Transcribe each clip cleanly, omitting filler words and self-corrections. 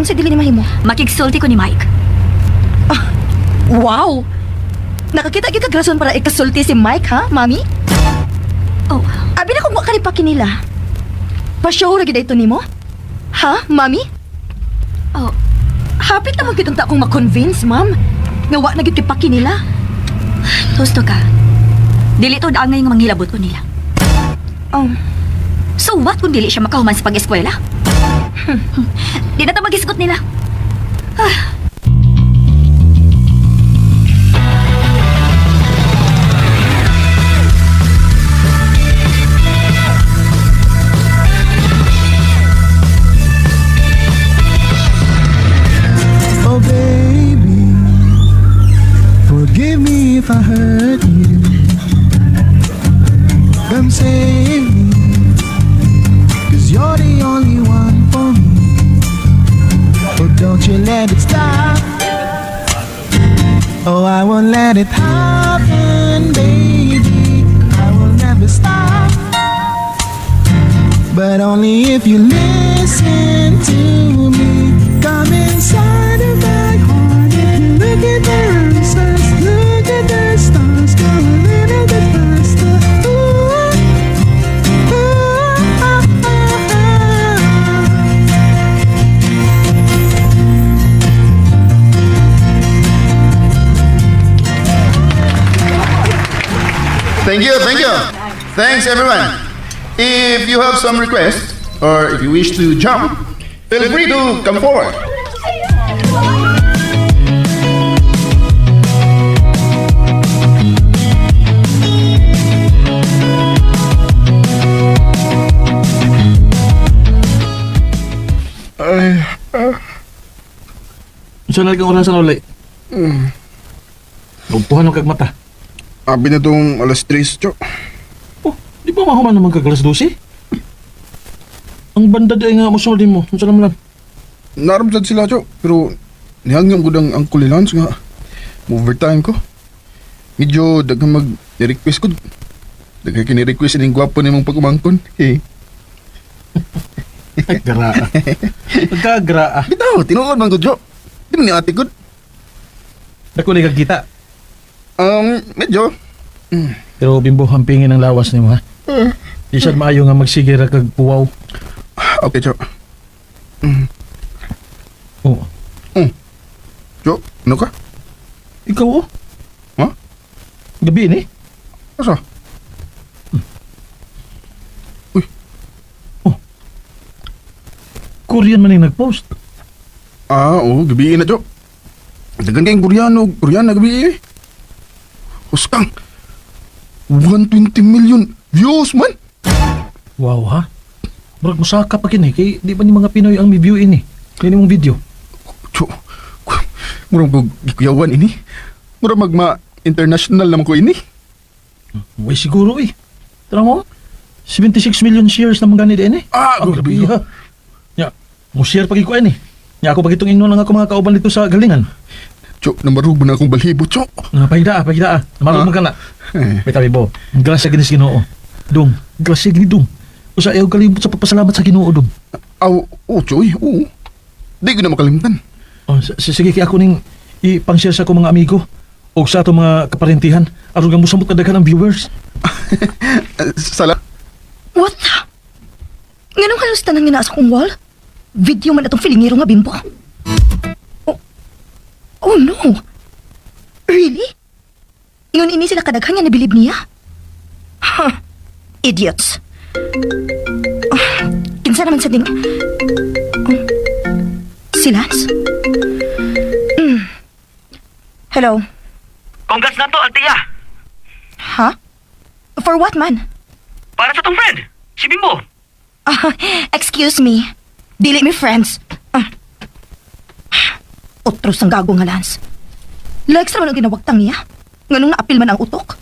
Unsa dili ni mahimo? Makigsulti ko ni Mike. Wow! Nakakita gyud kag rason para ikasulti si Mike, ha, mami? Oh, Abi na kung wa ka ni pakinila. Pa-show ra gyud ito nimo? Ha, mami? Oh, Hapit naman gyud unta akong ma-convince, ma'am. Nga wa na gyud kay pakinila. Husto ka. Dili to angay nga manghilabot ko nila. Oh, So what kung dili siya makahuman sa pag-eskwela? Di na ta magisgot nila. Oh baby, forgive me if I hurt you. Come save me, 'cause you're the only one for me. Oh, don't you let it stop. Oh, I won't let it happen, baby. I will never stop. But only if you listen to me. Come inside of my heart. If you look at the roses, look at the stars, go a little bit faster. Ooh, ooh, ah, ah, ah. Thank you, thank you. Thanks, everyone. If you have some requests or if you wish to jump, feel free to come forward. Unsa na kang orasan uli? Ugtuhan ang kag mata. Abi na tong alas 3, Cho. Oh, di ba mahuman naman kag alas 12? Ang banda di nga mosulod mo. Unsa naman lang? Naramdad sila, Cho. Pero nihangyam ko ang Uncle Lance nga. Overtime ko. Medyo daghang mag-request ko. Daghang kini-request ining gwapo nimong pag-umangkon. Hey. Ay, garaa. Pagkagaraa. Bitaw, tinuod man ko, Jo. Di man ni ate ko. Dako ni kag kita. Medyo. Pero bimbo hampingin ang lawas nimo ha. Di siya maayo nga magsige ra kag puwaw. Okay, Jo. Oh. Jo, ano ka? Ikaw oh. Ha? Gabi ni. Asa? Uy, Korean man yung nagpost. Ah, oo, gabi na, Jo. Dagan kayong Koreano, Koreana gabi eh. Huskang, 120 million views man. Wow ha. Murag musaka pa kini kay di ba ni mga Pinoy ang mi-view ini. Kini mong video. Jo, murag ko gikuyawan ini. Murag magma international naman ko ini. Way siguro eh. Tara mo. 76 million shares naman gani din eh. Ah, Ang grabe. grabe ha. Ya, mo share pag ko ani. Ya ako pag itong ingnon lang ako mga kauban dito sa galingan. Jo, namarug mo na akong balhibo, Jo. Na pahida, pahida. Namarug Ah. mo ka na. Eh, May tabi bo. Grasya gini sa Ginoo. Dong, grasya gini dong. Usa ayaw kalibot sa pagpasalamat sa Ginoo dong. aw, oh, Jo, eh, oo. Di ko na makalimtan. Oh, sige kay ako ning ipang-share sa akong mga amigo o sa atong mga kaparentihan aron nga mosamot ka daghan ang viewers. Sala. What the? Nganong halos tanan nga naa sa akong wall? Video man atong filingero nga bimbo. Oh, oh no. Really? Ingon ini sila kadaghan nga nabilib niya? Huh. Idiots. Ah, kinsa naman sa ding... Oh, si Lance? Hello? Congrats na to, Althea! Ha? For what man? Para sa tong friend, si Bimbo. Ah, excuse me. Dili mi friends. Ah. Utros ang gago nga Lance. Likes naman ang ginawagtang niya. Nganong naapil man ang utok.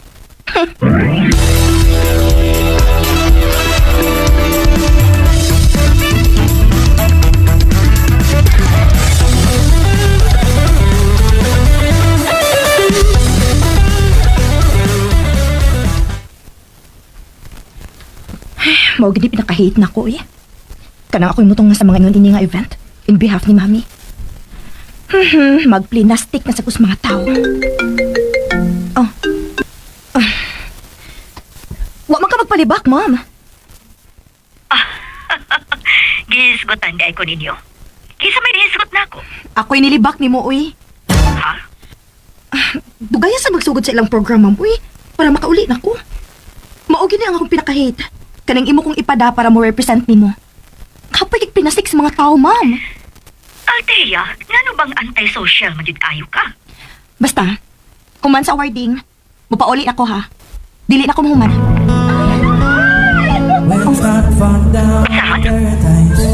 Mao gini pinaka-hate na ko eh. Kanang ako'y mutong nga sa mga ingon ini nga event. In behalf ni Mami. Magplinastik na sa kus mga tao. Oh. Ah. Wa man ka magpalibak, ma'am. Gihisgutan di ko ninyo. Kinsa may nihisgot na ako? Ako'y nilibak ni mo, uy. Ha? Dugaya sa magsugod sa ilang program, ma'am, uy. Para makauli na ko. Mao gini ang akong pinaka-hate. Kanang imo kong ipada para mo represent nimo. Kapag pinastik sa mga tao, ma'am. Althea, ngano bang anti-social man jud kayo ka? Basta, kuman sa awarding, mupauli ako ha. Dili na ko mahuman. Let's not fall down Saan? paradise.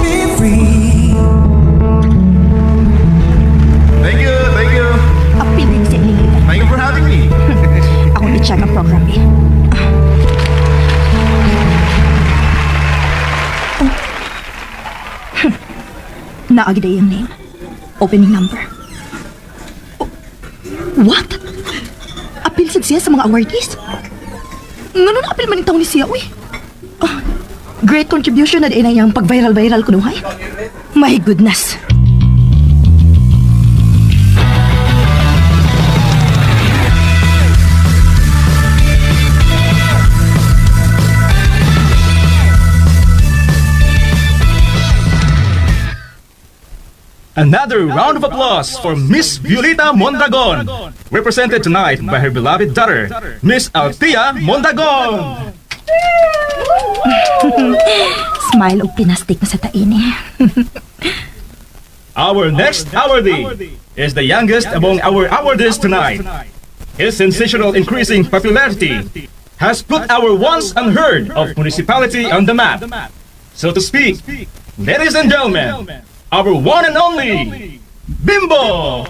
Be free. Thank you, thank you. Apil din sa inyo. Thank you for having me. Ako i-check ang program eh. Ah. Oh. Naagi day yung name. Opening number. Oh. What? Apil sad siya sa mga awardees? Ngano na apil man ni siya, uy? Ah, great contribution na din na iyang pag-viral-viral kunuhay. My goodness. Another round of applause for Miss Violeta Mondragon, represented tonight by her beloved daughter, Miss Althea Mondragon. Smile og pinastik na sa taini. Our next awardee is the youngest among our awardees tonight. His sensational increasing popularity has put our once unheard of municipality on the map. So to speak, ladies and gentlemen, our one and only Bimbo!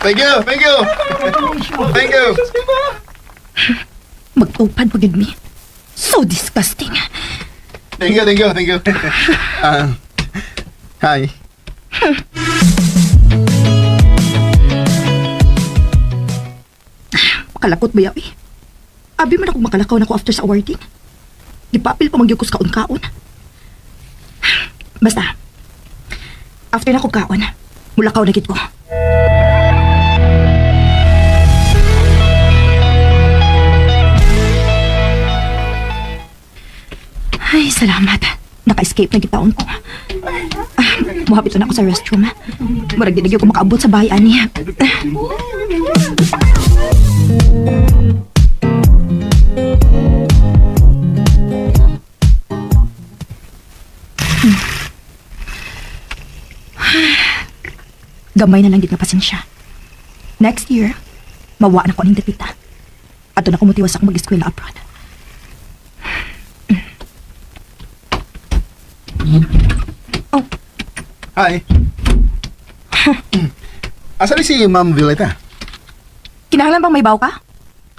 Thank you, thank you. Thank you. Magtupad pagid mi. So disgusting. Thank you, thank you, thank you. Ah, hi. Makalakot ba yaw eh? Abi man ako makalakaw na ko after sa awarding. Gipapil pa magyugos kaon-kaon. Basta, after na ko kaon, mulakaw na gid ko. Ay, salamat. Naka-escape na gitaon ko. Ah, muhapit na ako sa restroom. Murag di na gyud ko makaabot sa bahay ani. Gamay na lang gid nga pasensya. Next year, mawa na ko aning dapita. Ato na ko motiwas akong mag-eskwela abroad. Oh, Hi. Asa ni si Ma'am Violeta? Kinahanglan bang may baw ka?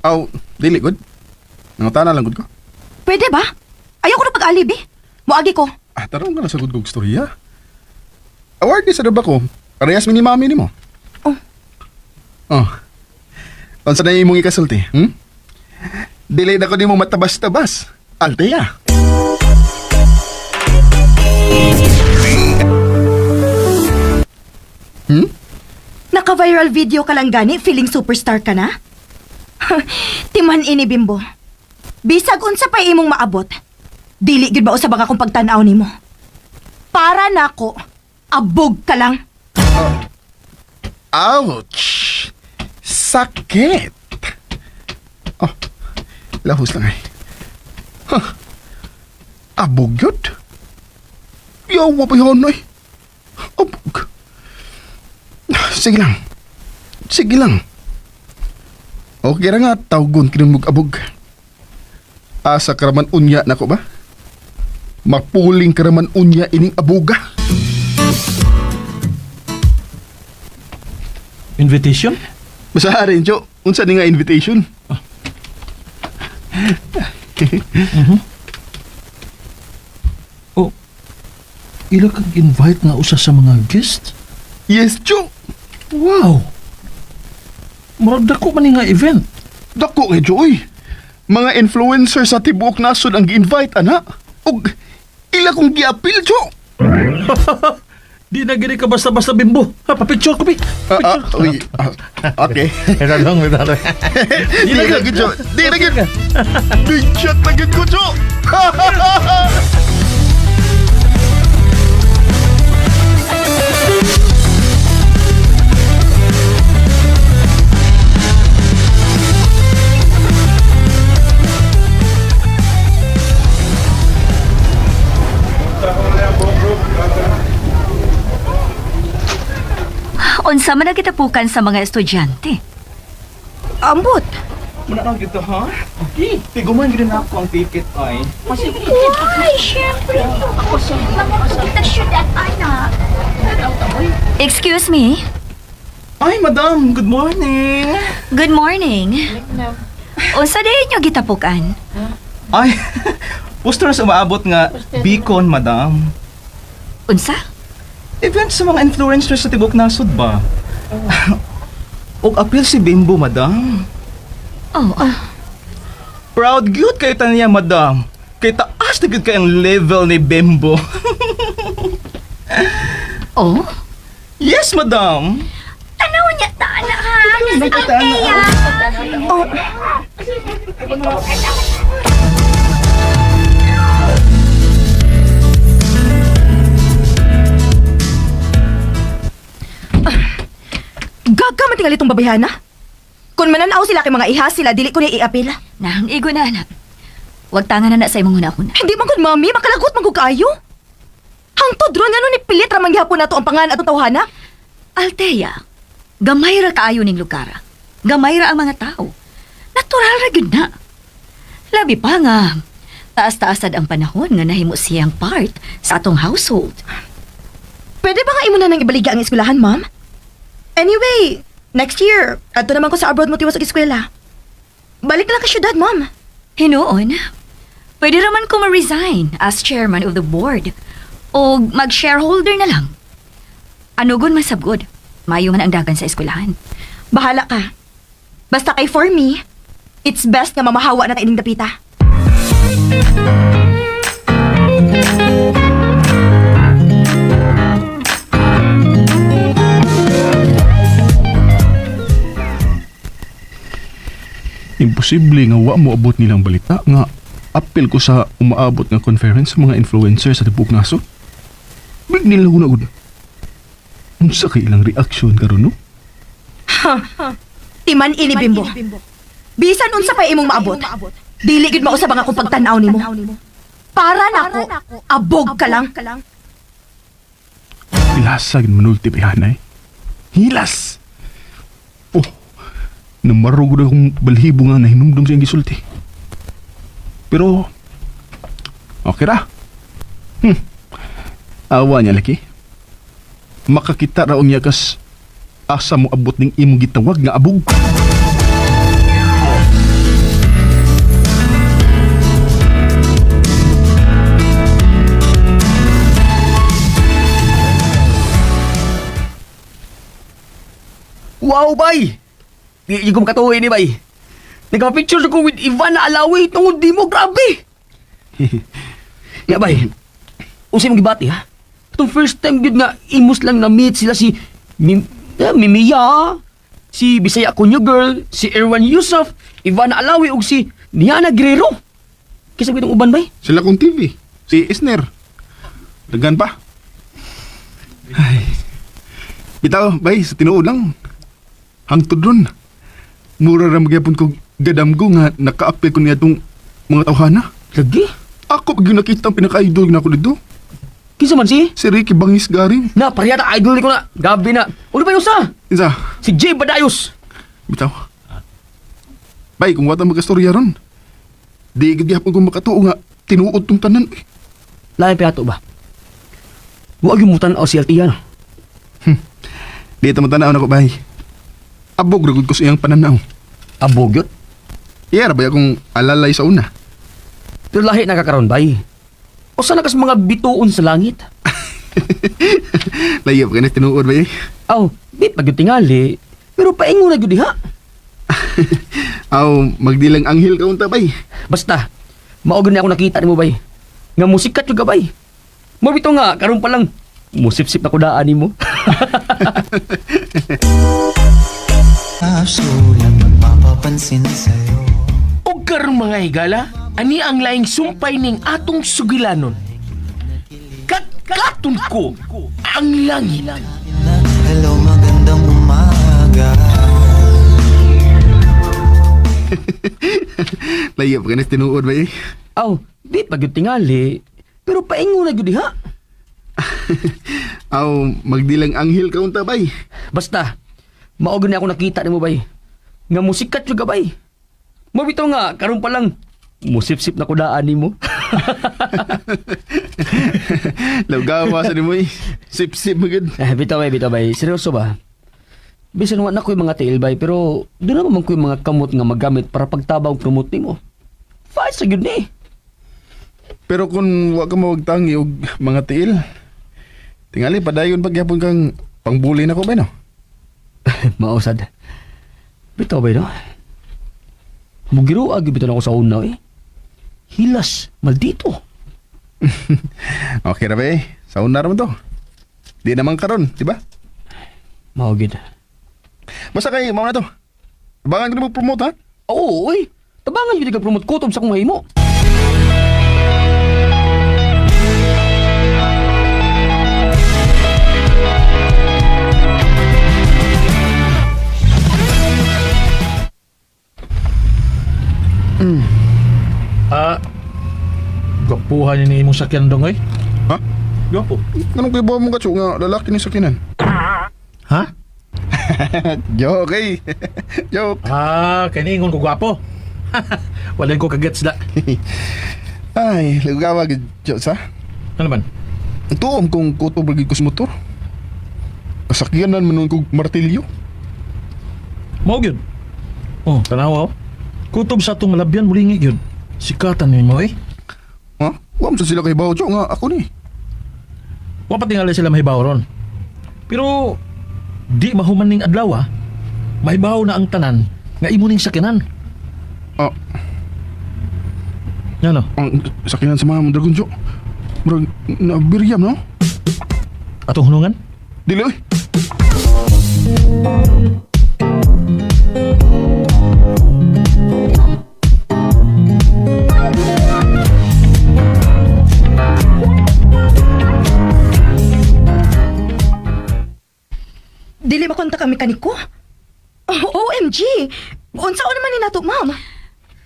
Aw, dili good. Nangutana lang good ko. Pwede ba? Ayaw ko na pag-alibi. Moagi ko. Ah, tarong ka na sa good kog storya. Award ni sa ba ko? Parehas mi ni mami nimo. Oh. Oh. Unsa na imong ikasulti? Dili na ko nimo matabas-tabas. Altea. Naka-viral video ka lang gani, feeling superstar ka na? Timan ini, Bimbo. Bisag unsa pa imong maabot. Dili gyud ba usab ang akong pagtan-aw nimo? Para nako, abog ka lang. Ouch! Sakit! Oh, lahos lang ay. Huh. Abog yun? Yawa pa yun ay. Abog. Sige lang. Sige lang. Okay ra nga, tawgon kinumog abog. Asa karaman unya nako ba? Mapuling karaman unya ining aboga. Invitation? Basta rin, Cho. Unsa ni nga invitation? Oh, ila kag invite nga usa sa mga guest? Yes, Cho. Wow! Murag dako man ni nga event. Dako kay Joy. Mga influencer sa tibuok nasod ang gi-invite ana. Ug ila kong giapil, Jo. Di na gini ka basta-basta, Bimbo. Ha, papicture ko, bi. Ah, ah, uy, ah, okay. Ito lang. Di na gid, Jo. Di na gid. Big shot na gid ko, Jo. Unsa man ang gitapukan sa mga estudyante? Ambot. Muna lang gito, ha? Okay. Tiguman gid na ako ang ticket ay. Ay, syempre. Mga syudad, anak. Excuse me. Ay, madam, good morning. Good morning. Unsa din inyo gitapukan? Ay, poster sa umaabot nga Beacon, madam. Unsa? Event sa mga influencers sa tibok nasod ba? Og appeal si Bimbo, madam. Oh, ah. Proud gyud kay tanya, madam. Kay taas na gyud kay ang level ni Bimbo. Oh? Yes, madam. Tanaw niya ta na ha. Nakita na. Oh. Gaga man tingali tong babayhana. Kung mananaw sila kay mga iha sila, dili ko ni iapil. Nang igo na anak. Wag tanga na na sa imong hunahuna. Hindi man gud, mami, makalagot man gud kaayo. Hangtod ron ano ni pilit ra man gihapon nato ang pangan atong tawhana. Althea, gamay ra kaayo ning lugar. Gamay ra ang mga tao. Natural ra gyud na. Labi pa nga taas-taasad ang panahon nga nahimo siyang part sa atong household. Pwede ba nga imo na nang ibaligya ang eskwelahan, ma'am? Anyway, next year, adto naman ko sa abroad mo tiwas og eskwela. Balik na lang ka syudad, ma'am. Hinuon, pwede raman ko ma-resign as chairman of the board o mag-shareholder na lang. Ano gun masabgod, mayo man ang dagan sa eskwelahan. Bahala ka. Basta kay for me, it's best nga mamahawa na ta ining dapita. Imposible nga wa mo abot nilang balita nga apil ko sa umaabot nga conference sa mga influencer sa tibuok nasod. Big nila una gud. Unsa kay ilang reaction karon no? Timan ini bimbo. Bisan unsa pa imong maabot. Dili gyud mausab ang akong pagtan-aw nimo. Para nako, abog ka lang. Hilasa gid manulti bayhanay. Hilas. Oh. Namarog gud akong balhibo nga nahinumdum sa iyang gisulti. Pero okay ra. Awa niya laki. Makakita ra unya kas asa mo abot ning imong gitawag nga abog. Wow, bay! Di ko makatuwi ni, bay. Nagpa-picture ko with Ivana Alawi tungod di mo, grabe! Ya, bay. Unsay mong gibati, ha? Itong first time gyud nga imos lang na-meet sila si Mimiya, si Bisaya Kunyo Girl, si Erwan Yusuf, Ivana Alawi ug si Niana Guerrero. Kinsa ba itong uban, bay? Sila kong TV. Si Isner. Dagan pa. Ay. Bitaw, bay, sa tinuod lang. Hangtod ron. Mura ra magyapon ko gadam ko nga nakaapil ko niya tong mga tawhana. Lagi? Ako pag yung nakita ang pinaka-idol na ako dito. Kinsa man si? Si Ricky Bangis Garing. Na, parehata idol ni ko na. Gabi na. Ulo ba yung usa? Isa, Si Jay Badayos. bitaw. Bay, kung wata magkastorya ron. Di gid gyapon ko makatuo nga tinuod tong tanan. Eh. Lain pa ato ba? Huwag yung mutan o si Altia, no? Di ta matanaw nako bay. Abog ra gud ko sa iyang pananaw. Abog yun. Iya ra ba akong alalay sa una. Pero lahi nakakaroon bay. O sana kas mga bituon sa langit? Layo pa kani tinuod ba eh. Aw, di pa gyud tingali. Pero paingon na gyud diha. Aw, magdilang anghel ka unta bay. Basta, mao gyud ni ako nakita nimo bay. Nga musikat jud ka bay. Mo bitaw nga karon pa lang musipsip na ko daan nimo. Sulat magpapapansin sa'yo. Og karong mga higala, ani ang laing sumpay ning atong sugilanon. Katkaton ko ang langit. Hello, magandang umaga. Layo pa kanis tinuod bay. Aw, di pa gyud tingali. Pero paingon na gyud diha. Aw, magdilang anghel ka unta bay. Basta, mao gyud ni ako nakita nimo bay. Nga musikat jud ka bay. Mo bitaw nga karon pa lang musipsip na ko daan nimo. Lawgawa sa nimo eh. Sip-sip magud. Eh, bitaw bay, bitaw bay. Seryoso ba? Bisan wa na ko'y mga tiil bay, pero doon naman ko'y mga kamot nga magamit para pagtabang promote nimo. Fine sa gyud ni. Pero kung wa ka mawagtangi og mga tiil, tingali padayon pagyapon kang pangbuli na ko bay no. Mausad. Bitaw bay no? Mugiro agi bitaw na ako sa una eh. Hilas, maldito. Okay ra bay. Sa una ra man to. Di naman karon, di ba? Mao gyud. Basta kay mao na to. Abangan ko na promote ha. Oo, oy. Tabangan gyud ka promote kutob sa akong mahimo. Ah, gwapuhan ni imong sakyan dong oy. Ha? Gwapo. Anong kay mo katso nga lalaki ni sakinan? Ha? Joke eh. Joke. Ah, kay niingon ko gwapo. Wala ko kagets da. Ay, lugawa gid Diyos ha. Ano man? Tuom kung kutob lagi ko sa motor. Kasakyanan man nun kog martilyo. Mao gyud. Oh, tanawa oh. Kutob sa atong malabyan mulingi gyud. Sikatan nimo eh. Ha? Wa man sa sila kay bawo nga ako ni. Wa pa tingali sila mahibaw ron. Pero di mahuman ning adlaw ah. Mahibaw na ang tanan nga imo ning sakyanan. Ah, Ano? ang sakyanan sa mga Dragon Jo. Murag nabiryam no? Atong hunungan? Dili oy. Dili makonta kami kaniko. Oh, OMG! Unsa naman ni nato, ma'am?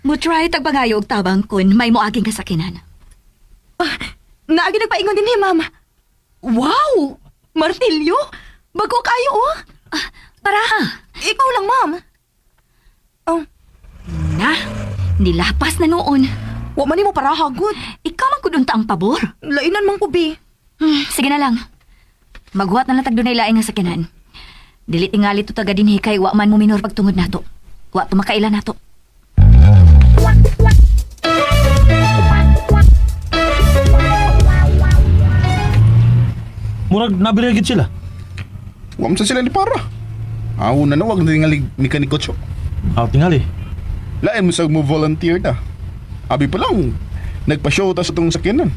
Mo try tagbangayo og tabang kun may moaging kasakinan. Ah, naagi nagpaingon din eh, ma'am. Wow! Martilyo! Bago kayo, oh! Ah, para ha. Ikaw lang, ma'am. Oh, Na, nilapas na noon. wa man nimo para hagod. Ikaw man gud unta ang pabor. Lainan man ko, bi. Sige na lang. Maghuwat na lang tag dunay laing nga sakyanan. Dili tingali to taga dinhi kay wa man mo minor pagtungod nato. Wa to makaila nato. Murag nabili gyud sila. Wa man sa sila ni para. Aw na wag na tingali mekaniko cho. Ah, tingali. Lain mo sa mo volunteer ta. Abi pa lang nagpa-show ta sa tong sakyanan.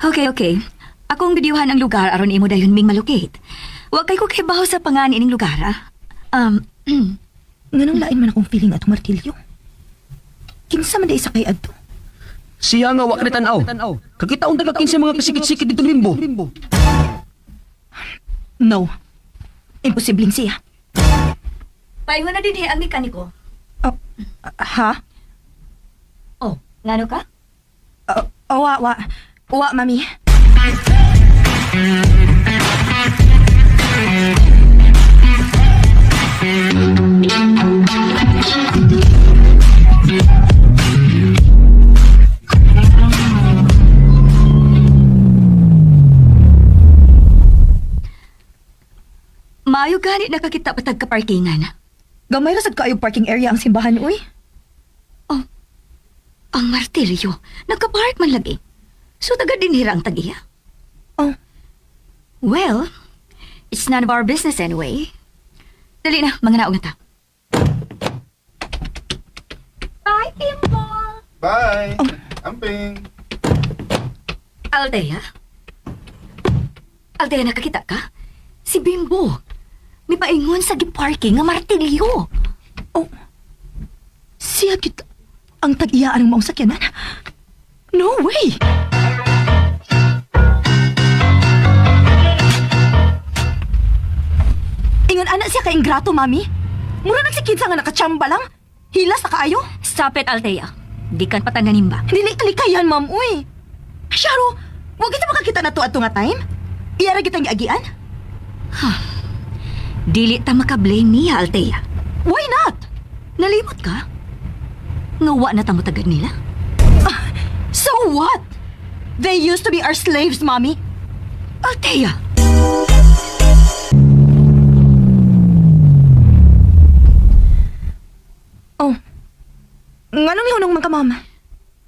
Okay, okay. Akong bidyuhan ang lugar aron imo dayon ming malocate. Wa kay ko kibaw sa pangan ining lugar, ah. Nganong lain man akong feeling atong martilyo? Kinsa man di sa kay adto? Siya nga wa ka ni tan-aw. Kakita unta ka kinsa mga kasikit-sikit dito limbo. No. Imposibleng siya. Paingon na dinhi ang mekaniko. Oh, ha? Oh, ngano ka? Oh, oh, wa, wa. Wa, mami. Maayo gani nakakita patag ka parkingan. Gamay ra sad kaayo parking area ang simbahan, uy. Oh, ang martilyo. Nagka-park man lagi. So taga dinhira ang tag-iya. Oh. Well, it's none of our business anyway. Dali na, mga naong ta. Bye, Bimbo! Bye! Amping! Althea? Althea, nakakita ka? Si Bimbo. May paingon sa giparking nga martilyo. Oh. Siya gid ang tag-iyaan ng maong sakyanan. No way! Ingon ana siya ka ingrato, mami. Mura nagsikinsa nga nakachamba lang. Hilas na kaayo. Stop it, Althea. Di kan patanganin ba? Dili kalikayan, ma'am, uy. Syaro, wag kita makakita na to ato nga time. Iyara kitang giagian. Dili ta makablame niya, Althea. Why not? Nalimot ka? Nga wa na tamo tagad nila. So what? They used to be our slaves, mommy. Althea! Oh. Nganong ihunong man ka, ma'am?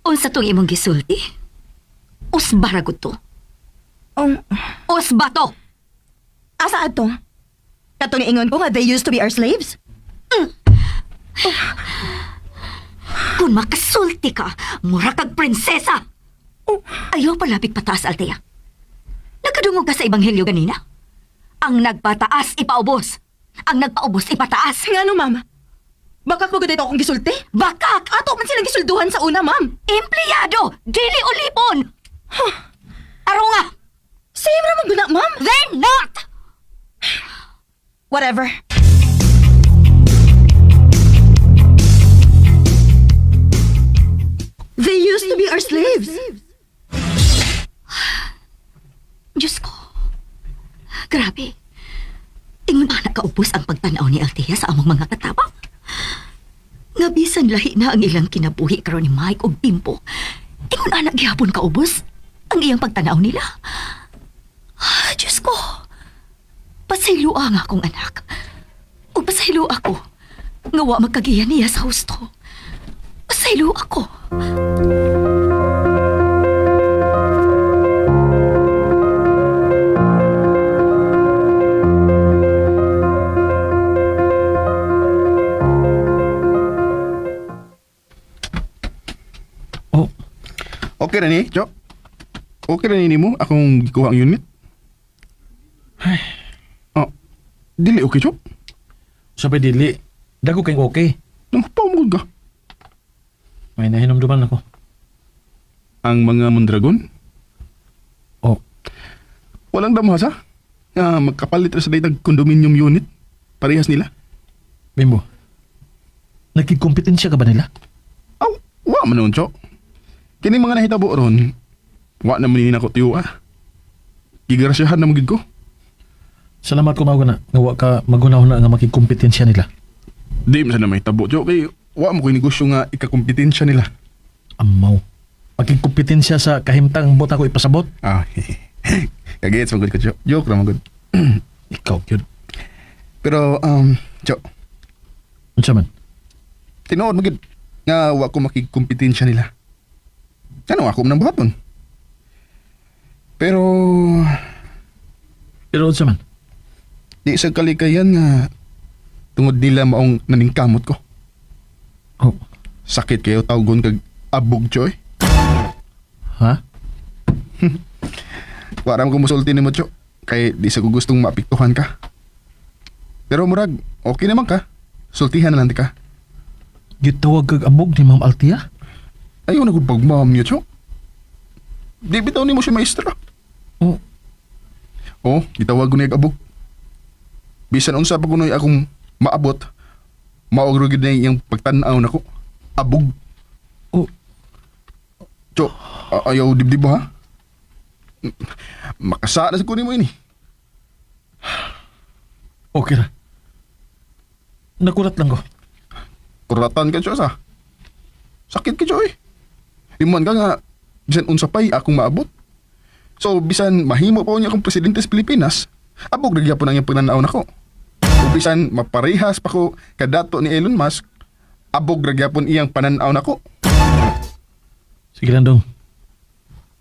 Unsa tong imong gisulti? Usba ra gud to. Oh, Usba to! asa adto? Katong ingon ko nga they used to be our slaves? Kung makasulti ka, mura kag prinsesa! Oh. Ayaw palapit pataas, Althea. Nagkadungog ka sa ebanghelyo ganina? Ang nagpataas, ipaubos. Ang nagpaubos, ipataas. Ngano, ma'am? Baka ko ito akong gisulti? Bakak! Ato man silang gisulduhan sa una, ma'am. Empleyado! Dili ulipon! Aro nga! Same ra man guna, ma'am. They're not! Whatever. They used to be our slaves. Diyos ko. Grabe. Ingon ba nakaubos ang pagtanaw ni Althea sa among mga katabang? Nga bisan lahi na ang ilang kinabuhi karon ni Mike og Bimbo. Ingon anak gihapon kaubos ang iyang pagtanaw nila. Ah, Diyos ko. Pasaylo ang akong anak. O pasaylo ako. Nga wa magkagiya niya sa husto. Pasaylo ako. Oh, Okay na ni, Cho? Okay na ni mo akong gikuha ang unit? Ay. Oh, dili okay, Cho? sabay dili. Dago kayong okay. Nang mo ka. May nahinumduman ako. Ang mga Mondragon? Oh, Walang damhasa. Nga magkapalit ra sa daytag condominium unit. Parehas nila. Bimbo. Nagkikompetensya ka ba nila? Aw, wa man nun, Cho. Kini mga nahitabo ron, wa naman ni nako tiyo ah. Gigrasyahan na magid ko. Salamat ko na nga wa ka magunaw na nga makikompetensya nila. Di man sa na mahitabo, Cho. Kay wa mo ko'y negosyo nga ikakompetensya nila. Amaw. Makikompetensya sa kahimtang bota ko ipasabot. Ah, kagets magud ko, Cho. Joke ra magud. Ikaw gyud. Pero, Cho, Unsa man? tinuod magid nga wa ko makikompetensya nila. Ano ako man ang buhaton? Pero Pero unsa man? di sa kalikayan nga tungod nila maong naningkamot ko. Oh, Sakit kayo tawgon kag abog choy. ha? Wala ko musulti nimo cho kay di sa ko gustong maapektuhan ka. Pero murag okay naman ka. Sultihan na lang di ka. Gitawag kag abog ni Ma'am Altia? Ayaw na kong pagmaham niya cho. Di bitaw nimo siya maestra. Oh, Oh, gitawag ko niya abog. Bisan unsa pa kunoy akong maabot, mao ra gyud na iyang pagtan-aw nako. Abog. oh, Cho, ayaw dibdib ha. Makasala sa kunin mo ini. okay ra. Nakurat lang ko. Kuratan ka, Cho, sa. Sakit ka, Cho, eh. Iman ka nga, bisan unsa pa'y akong maabot. So, bisan mahimo pa niya akong presidente sa Pilipinas, abog na gyapon ang iyang pagnanaw nako. O bisan maparehas pa ko kadato ni Elon Musk, abog ra gyapon iyang pananaw nako. Sige lang dong.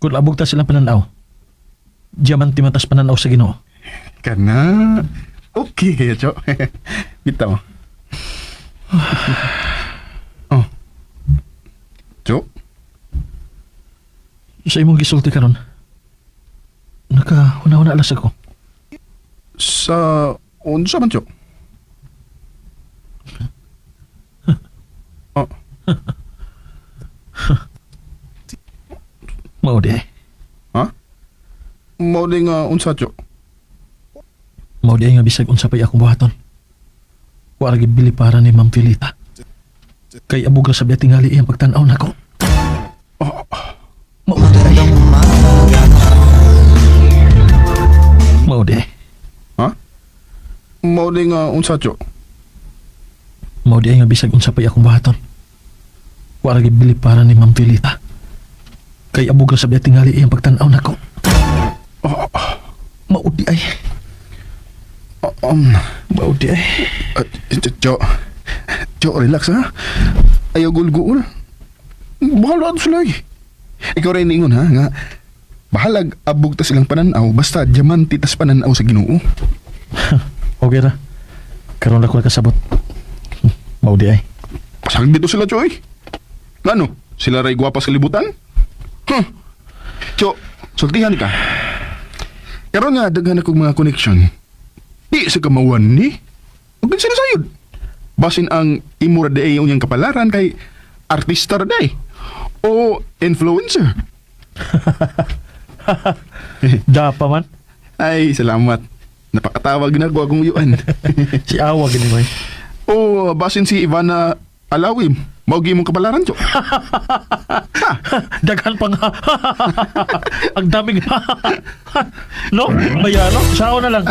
Kung abog ta silang pananaw, diamante man tas pananaw sa Ginoo. Kana. Okay kayo, Cho. Bitaw. Oh. Cho? Sa imong gisulti karon, nakahuna-huna lang sa ko. Sa unsa man, Cho? Oh. Mao di ay. Ha? Mao di nga unsa, Cho? Mao di ay nga bisag unsa pa'y akong buhaton. Wa ra gid bili para ni Ma'am Felita. Kay abog ra sa biya tingali iyang pagtan-aw nako. Mao di ay. Mao di ay. Ha? Mao di nga unsa, Cho? Mao di ay nga bisag unsa pa'y akong buhaton. Wa ra gid bili para ni Ma'am Felita. Kay abog ra sa biya tingali iyang pagtan-aw nako. Mao di ay. Mao di ay. Cho. Cho, relax ha. Ayaw gulguol. Bahala ato sila eh. Ikaw rin ingon ha nga bahalag abog ta silang pananaw basta diamante tas pananaw sa Ginoo. Okay ra. Karon ra ko nakasabot. Mao di ay. Pasag dito sila, Choy. Ngano? Sila ray gwapa sa libutan? Huh. Cho, sultihan ka. Karon nga daghan akong mga connection. Di sa kamawan ni. Ug sila sayod. Basin ang imo ra di ay unyang kapalaran kay artista ra di ay. O influencer. Dapa man. Ay, salamat. Napakatawag na ko akong uyuan. Si awa gini mo. O basin si Ivana Alawi. Mao gyud imong kapalaran, Cho. Daghan pa nga. Ang daming no? Bayano? Sao na lang.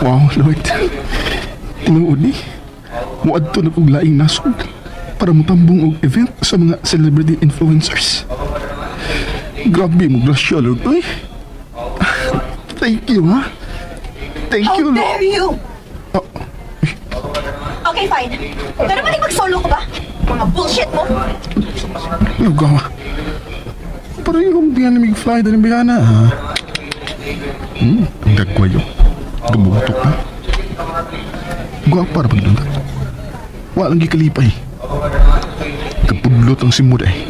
Wow, Lord. Tinuod ni. Muadto na kong laing nasod para mutambong og event sa mga celebrity influencers. Grabe mo grasya, Lord. Uy. Thank you, ha? Thank How you, Lord. dare you! Oh, Okay, fine. Pero maling mag-solo ko ba? Mga bullshit mo! Lugaw. Pero yung biyan ni fly dali biyana, ha? Ang gagwayo. Gumutok na. Guwapa ra pag doon. Walang gikalipay. Kapudlot ang simod eh.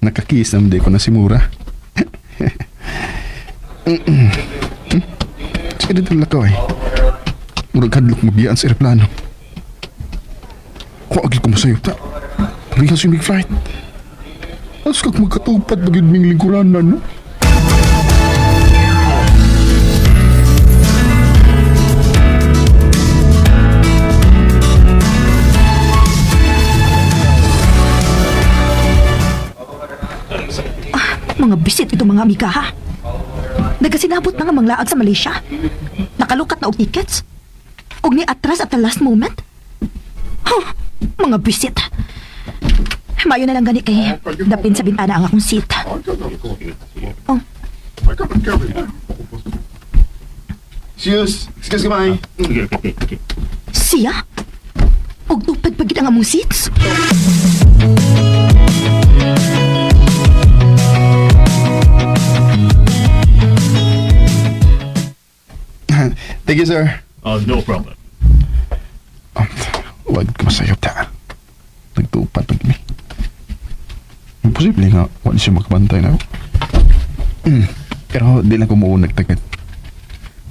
Nakakis naman di ko na si Mura. Sige dito lakaw eh. Murag hadlok mabiyaan sa eroplano. Ko agil ko masayo ta. Parehas yung big flight. As kag magkatupad bagid ming lingkuranan, no? Mga bisit itong mga amiga, ha? Nagasinabot na nga manglaag sa Malaysia. Nakalukat na og tickets. Og ni atras at the last moment. Huh, mga bisit. Mayo na lang gani kay dapin sa bintana ang akong seat. Oh, Excuse. Excuse kamay. Siya? Og tupad pagid ang among seats? Thank you, sir. No problem. Wag ko masayop ta. Nagtupad pag mi. Imposible nga, wala siya makabantay na ako. Pero di lang ko mao nagtagad.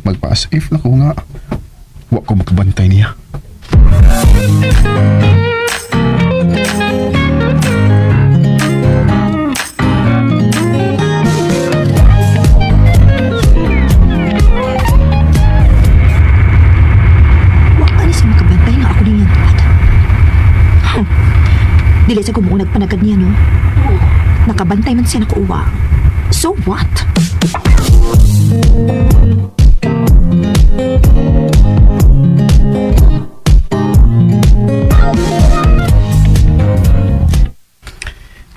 Magpa-as if lang ko nga, wa ko makabantay niya. Wa ka ni siya makabantay nga ako niyang tuwad. Huh. Dili sa kumuo nagpanagad niya, no? Nakabantay man siya nakuuwa. So what?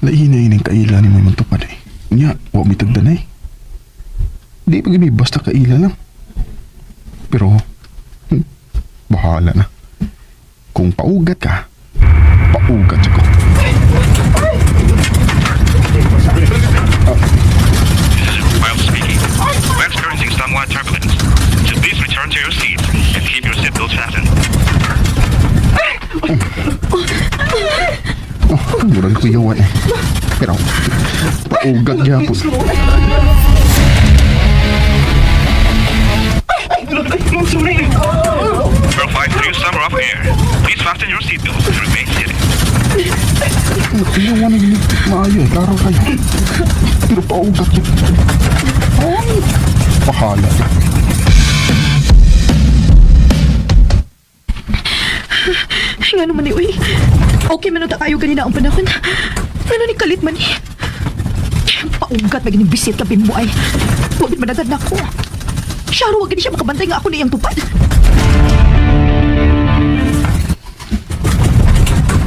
Lainay ng kaila ni mo tupad eh. Nya, wa mi tagdanay. Di pa gani basta kaila lang. Pero, bahala na. Kung paugat ka, paugat siya ko. Miles speaking. We're experiencing somewhat turbulence. So please return to your seats and keep your seatbelts fastened. Oh, murag ko yawan eh. Pero, paugat gyapon. We're flying through some rough air. Please fasten your seatbelts and remain seated. Iyawan na gini maayo eh, klaro kayo. Pero paugat yun. Ay, bahala na. Nga naman ni, uy. Okay man na tayo ganina ang panahon. Ano ni kalit man eh. Paugat na ginibisit ka bimbo ay. Wabit managad na ako. Siya wag gini siya makabantay nga ako na iyang tupad.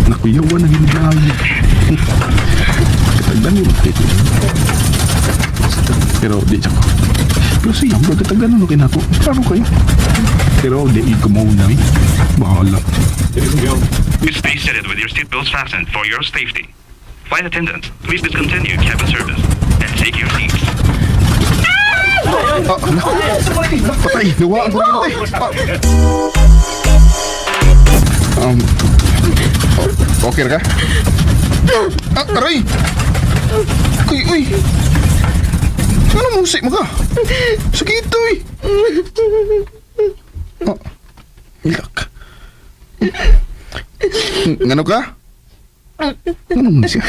Nakuyawan na gini maayo. Katagdan mo ba Pero di siya ko. Pero siya, bro, katagdan mo kinako. Klaro kayo. Pero di ko mauna eh. Bahala. Stay seated with your seatbelts fastened for your safety. Flight attendants, please discontinue cabin service and take your seats. Ah, ala. Patay, nawa ang kuryente. Ah. Okay ra ka? Ah, aray! Uy, uy! Ano musik mo ka? Sakit uy! Ah, ilak. Ngano ka? Ngano mo siya?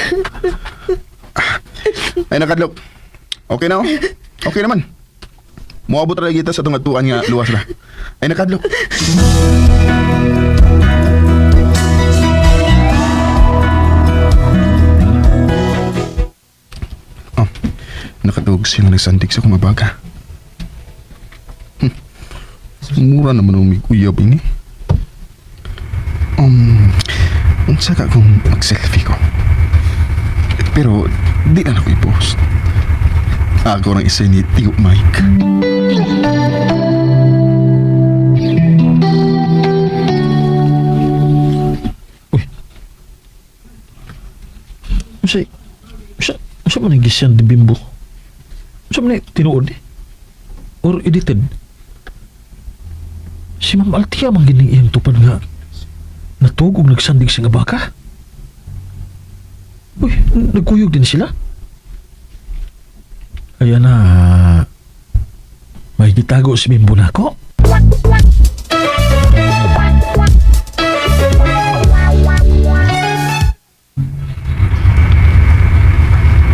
Ah, ay, nakadlok. Okay na oh. Okay naman. Moabot ra kita sa tungatuan nga luwas ra. Ay nakadlok. Oh, nakatuog siya nga nagsandig sa kumabaga. Mura naman ang uyab ini. Unsa ka kung mag-selfie ko? Pero di na ako i-post. Ako ang isa ni Tio Mike. Uy. Unsay unsa unsa man ang gisyan di bimbo? Unsa man ni tinuod eh? Or edited? Si Ma'am Altia man gining iyang tupad nga natugog nagsandig sa nga baka. Uy, nagkuyog din sila. Ayan na. May gitago si Bimbo nako.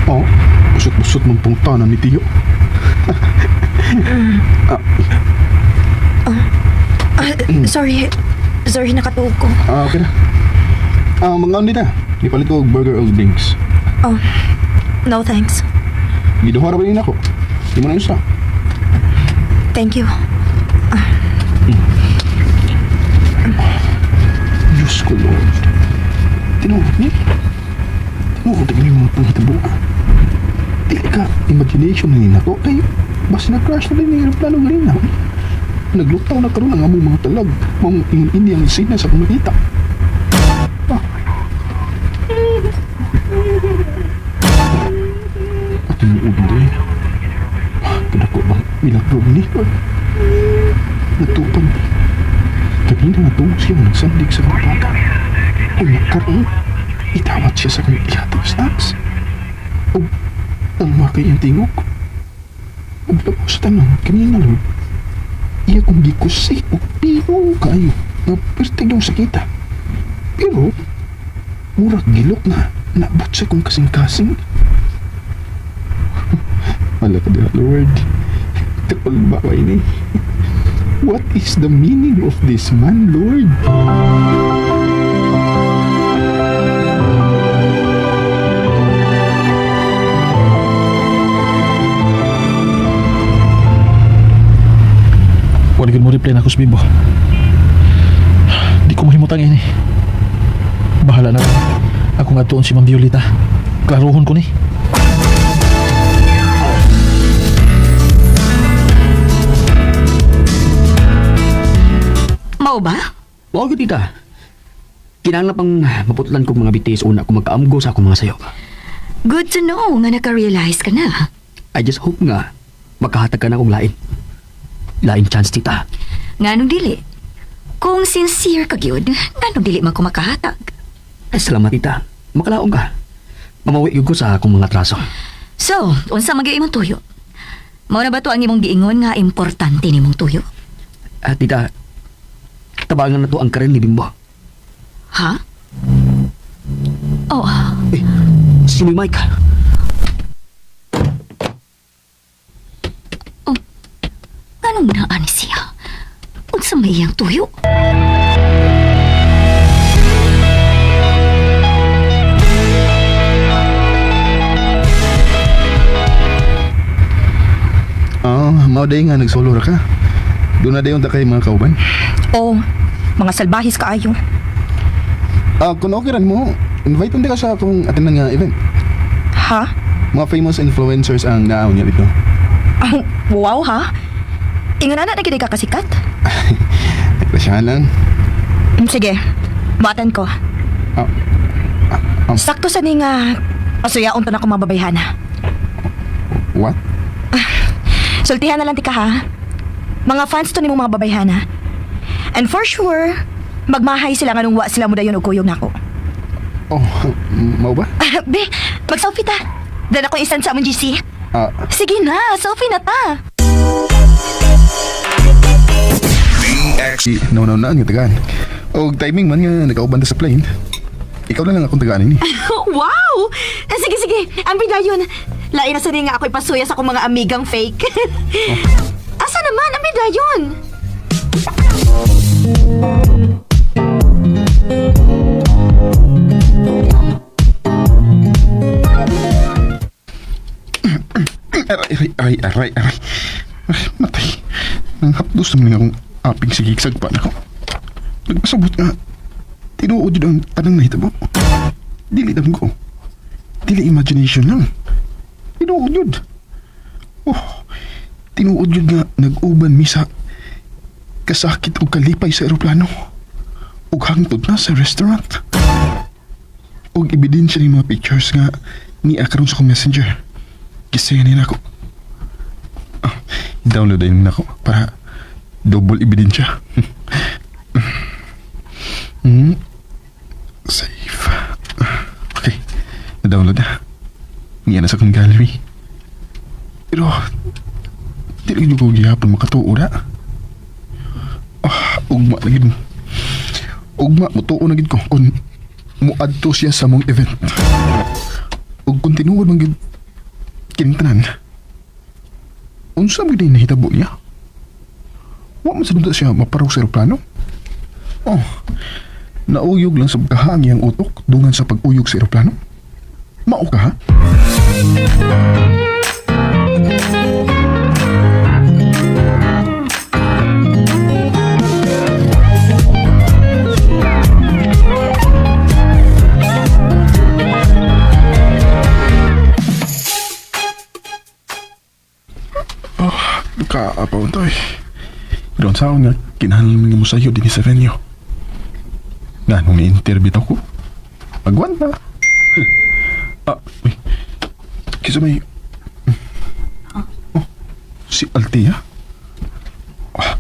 Oh, busot-busot mong pungtanan ni Tio. Ah, sorry. Sorry, nakatuog ko. Ah, okay na. Ah, mga na. Gipalit ko og burger o drinks. Oh, no thanks. Giduha ra ba din ako? Di mo na isa. Thank you. Diyos ko, Lord. Tinuod ni. Tinuod ni mga panghitabo. Dili ka imagination na nako kay basta na-crash na din ang aeroplano galing na. Naglutaw na karon ang among mga talag. Maong ingon ini ang isina sa akong nakita. Ah. At tinuod din. Kadako bang milagro ni? Natupan ni. Kanina natulog siya nagsandig sa kapata. Kung nagkaroon, itawat siya sa kanyang ihatag snacks. O, ang makay ang tingog. Ug labaw sa tanan, kanina Lord, iya kong gikusi o pilo kayo nga pertig yung sakita. Pero, murag gilok na naabot sa kong kasing-kasing. Wala ka diha, Lord. Tukol ba ko ini? What is the meaning of this man, Lord? na ko sa Bimbo. Di ko mahimutang ini. Bahala na lang. Ako nga tuon si Ma'am Violeta. Klaruhon ko ni. Mao ba? Mao gyud, tita. Kinahanglan pang maputlan kog mga bitis una ko magkaamgo sa akong mga sayop. Good to know nga naka-realize ka na. I just hope nga makahatag ka na kong lain. Lain chance, tita. Nganong dili? Kung sincere ka gyud, nganong dili man ko makahatag? Ay, salamat, tita. Makalaong ka. Mamawi gyud ko sa akong mga traso. So, unsa man gyud imong tuyo? Mao na ba to ang imong giingon nga importante nimong tuyo? Ah, tita, tabangan na to ang karin ni Bimbo. Ha? Oh, Eh, si May Mike. nganong naa ni siya? Unsa may iyang tuyo? Ah, mao day nga nagsolo ra ka. Doon na dayon ta kay mga kauban. Oh, mga salbahis kaayo. Ah, kung okay ra mo, invite unta ka sa akong atenan nga event. Ha? Mga famous influencers ang naaw niya dito. Ah, wow ha? Ingon na na gid ka kasikat. Nagpasyahan lang. Sige, buhatan ko. Ah, ah, Sakto sa ni nga pasuyaon to na akong mga babayhana. What? Sultihan na lang tika ha. Mga fans to nimong mga babayhana. And for sure, magmahay sila nganong wa sila mo dayon og kuyog nako. Oh, mao ba? Be, mag-selfie ta. Dala ko isan sa among GC. Ah, Sige na, selfie na ta. si no no na nga tagaan. Og timing man nga nagkauban ta sa plane. Ikaw na lang akong tagaan ini. Wow! Eh, sige, sige. Ang yun. Lain na sa nga ako ipasuya sa akong mga amigang fake. Asa naman? Ang yun. Aray, aray, aray, aray, aray. Ay, matay. Nang hapdos naman nga akong aping sigigsag pa nako. Nagpasabot nga. Tinuod yun ang tanang nahitabo. Dili dam ko. Dili imagination lang. Tinuod yun. Oh, tinuod yun nga nag-uban mi sa kasakit o kalipay sa eroplano. Ug hangtod na sa restaurant. Og ebidensya ni mga pictures nga ni karon sa akong messenger. Gisaya na ako. Ah, download din nako para double ebidensya. Save. Okay. Na-download na. Niya na sa akong gallery. Pero, dili ko gihapon makatuo na. Ah, ugma na gid mo. Ugma, mutuo na gid ko kung muadto siya sa mong event. Ug kung tinuod man gid kining tanan. Unsa man gid nahitabo niya? Wa man sa siya maparaw sa eroplano. Oh, nauyog lang sa pagkahangi ang utok dungan sa pag-uyog sa eroplano. Mao ka ha? Kaapaw to eh. Doon sa nga, kinahanglan nga mo sa'yo din sa venue. Nga, nung ni-interview ko, agwanta. Ah, uy. Kisa may... Oh, si Althea? Ah,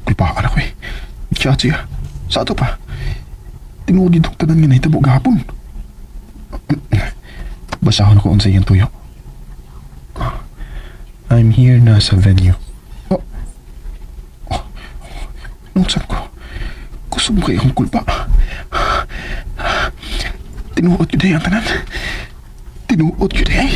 kulpaan ako eh. Siya siya. Sa ato pa. Tinuod dito tanan nga nahitabo gahapon. Basahon ako unsa iyang tuyo. I'm here na sa venue. Oh. Oh. Nung ko, gusto mo kayo akong kulpa. Tinuot yun ang tanan. Tinuot yun ay.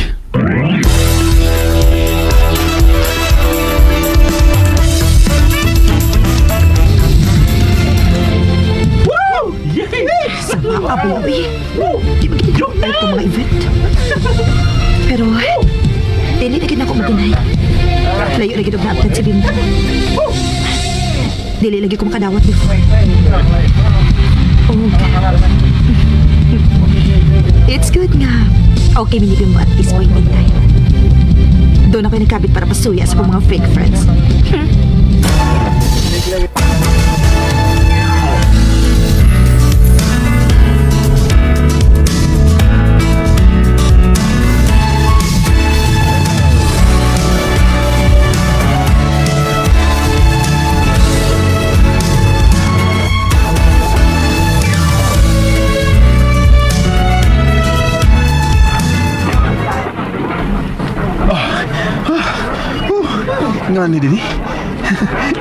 Aboy. Di ba gid ito mga event? Pero, dili na gid ako maginay. Layo na gid og naabtan si Bimbo. Dili lagi ko makadawat before. Oh. It's good nga. Okay, minibim mo at this point in time. Doon ako nagkabit para pasuya sa mga fake friends. Nga ni dini.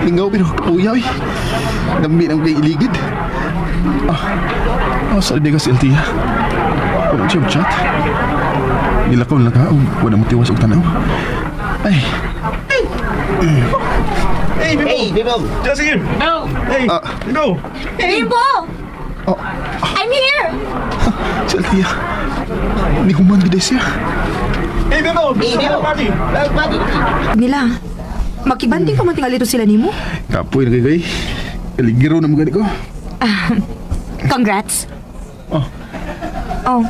Lingaw pero kapuyaw eh. Dami ng kay iligid. Ah, oh, sa ka si Althea. Wala siya chat. Nilakaw na ka o wala mo tiwas og tanaw. Ay. Hey, Bimbo! Hey, Bimbo! Just here! No! Hey, Bimbo! Bimbo! Oh. I'm here! Si Althea. Ni human gid siya. Hey, Bimbo! Hey, Bimbo! Party! Nila, makibanting pa man tingali to sila nimo. Kapoy na kay kay. Kaligiro na mga ko. Congrats. Oh. Oh.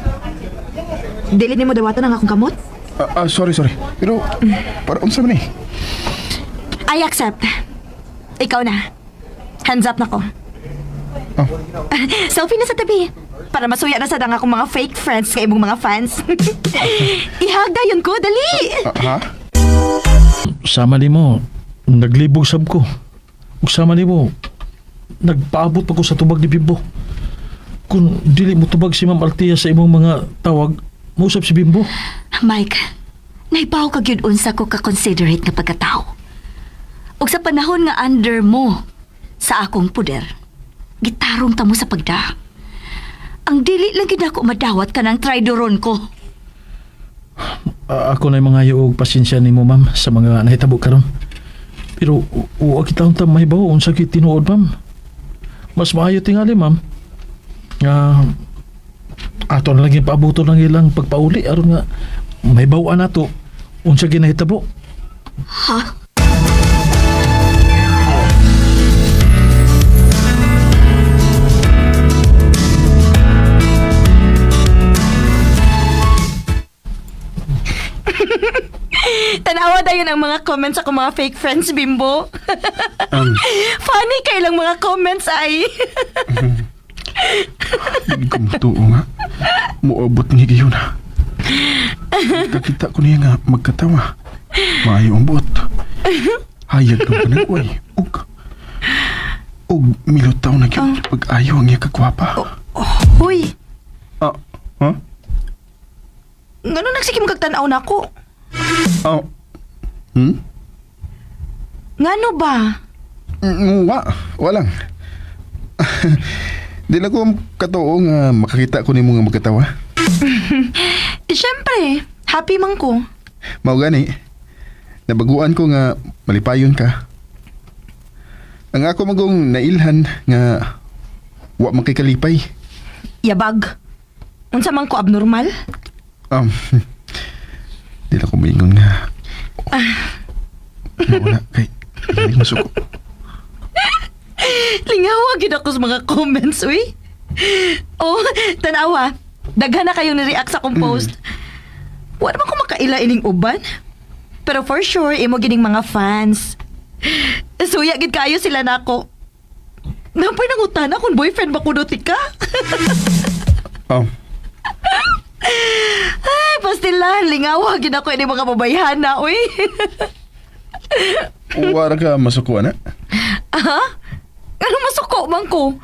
Dili nimo dawatan ang akong kamot? Ah, ah, sorry, sorry. Pero para unsa man eh? I accept. Ikaw na. Hands up na ko. Oh. Selfie na sa tabi. Para masuya na sa dang akong mga fake friends kay imong mga fans. Ihagda yun ko, dali! Ah, ha? Sama nimo, naglibog sab ko. Ug sama nimo, nagpaabot pa ko sa tubag ni Bimbo. Kung dili mo tubag si Ma'am Althea sa imong mga tawag, mausap si Bimbo. Mike, naibaw ka gyud unsa ko ka-considerate nga pagkatao. Ug sa panahon nga under mo sa akong puder, gitarong ta mo sa pagda. Ang dili lang gid ako madawat kanang traidoron ko. Ah, ako na mga og pasensya nimo ma'am sa mga nahitabo karon. Pero wa kita unta mahibaw unsa kay tinuod ma'am. Mas maayo tingali ma'am. Nga ato na lang yung paabuto lang ilang pagpauli aron nga mahibaw nato unsa ginahitabo. Ha? Tanawa dayon ang mga comments ako mga fake friends, Bimbo. Um, Funny kay lang mga comments ay. Hindi ko matuo nga. Muabot ni higayon ha. Kakita ko niya nga magkatawa. Maayo ang buot. Hayag ng panagway. Ug, ug milutaw na gyud pag-ayo ang iya kagwapa. Huy, Ah, ha? ngano nagsikim kag tan-aw nako? Ah, hmm? Ngano ba? Wa, walang. Di lang ko katuo nga makakita ko nimo nga magkatawa. Eh, Siyempre, happy man ko. Mao gani. Nabaguan ko nga malipayon ka. Ang ako magong nailhan nga wa makikalipay. Yabag. Unsa man ko abnormal? Di lang ko maingon nga. Mao na kay hindi masuko. Lingawa gid ako sa mga comments, uy. Oh, tanawa. Daghan na kayong ni-react sa akong post. Wala man ko makaila ining uban. Pero for sure, imo gining mga fans. Suya gid kayo sila nako. Napoy nangutana kung boyfriend ba kuno ti ka? Um, Ay, pastilan, lingawa gid ako ini mga babayhana, uy. wara ka masuko ana. Ha? Ano masuko man ko?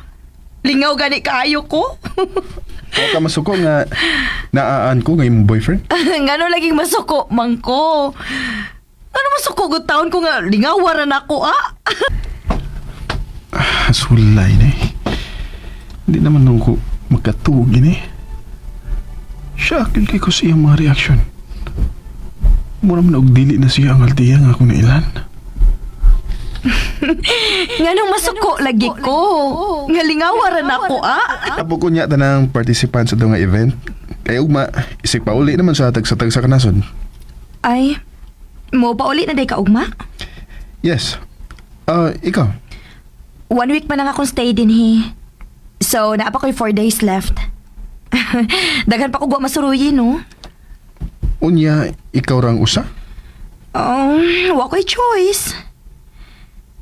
Lingaw gani kaayo ko? Wa ka masuko nga naaan ko nga imong boyfriend. Ngano laging masuko man ko? Ano masuko gud taon ko nga lingaw ra nako ah? Sulay na eh. Hindi naman nung ko magkatuog ini. Siya, yun kay ko sa iyang mga reaction. Mura man og dili na siya ang altiya nga akong nailan. Nganong masuko lagi ko? Nga lingaw ra nako ah? Apo ko niya tanang participant sa nga event. Kay ugma, isig pa uli naman sa tagsa-tagsa kanason. Ay, mo pa uli na day ka ugma? Yes. Ah, ikaw. One week man ang akong stay dinhi. So, naa pa ko'y 4 days left. Daghan pa ko wa masuruyin, no? Unya, ikaw rang usa? Wa ko'y choice.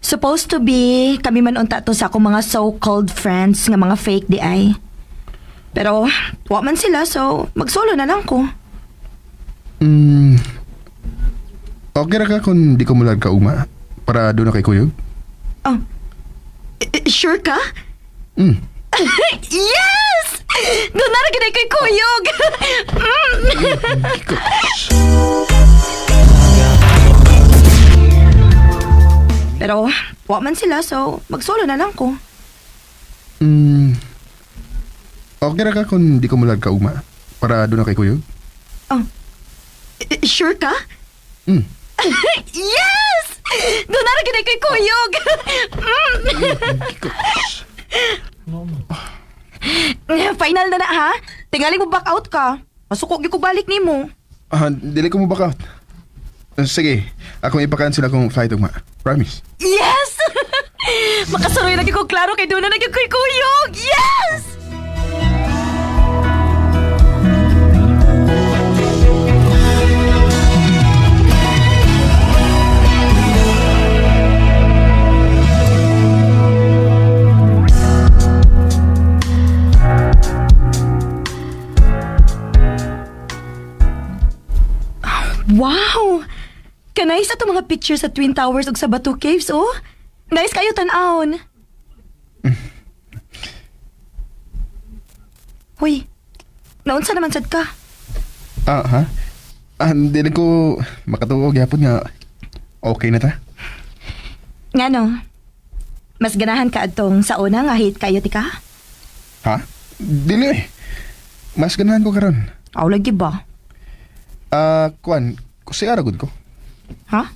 Supposed to be, kami man unta to sa akong mga so-called friends nga mga fake di ay. Pero, wa man sila, so mag-solo na lang ko. Okay ra ka kung di ko mulag ka ugma para doon na kay kuyog? Oh, sure ka? Mm. Yes! Doon na rin kay kuyog! Pero, wa man sila, so mag-solo na lang ko. Okay ra ka kung di ko mulag ka ugma para doon na kay kuyog? Oh, sure ka? Mm. Yes! Doon na rin kay kuyog! Final na na, ha? Tingali mo back out ka. Masuko gyud ko balik nimo. Ah, dili ko mo back out. Sige, ako ipakancel akong flight ugma. Promise. Yes! Makasuroy lagi ko klaro kay doon na lagi ko'y kuyog! Yes! Wow! Kanay sa itong mga picture sa Twin Towers ug sa Batu Caves, oh. Nice kayo tan-awon. Hoy, naunsa naman sad ka? Ah, ha? Ah, dili ko makatuo gyapon nga okay na ta. Ngano? Mas ganahan ka adtong sa una nga hate kayo ti ka? Ha? Dili eh. Mas ganahan ko karon. Aw lagi ba? Ah, kuan, kasi ara gud ko. Ha?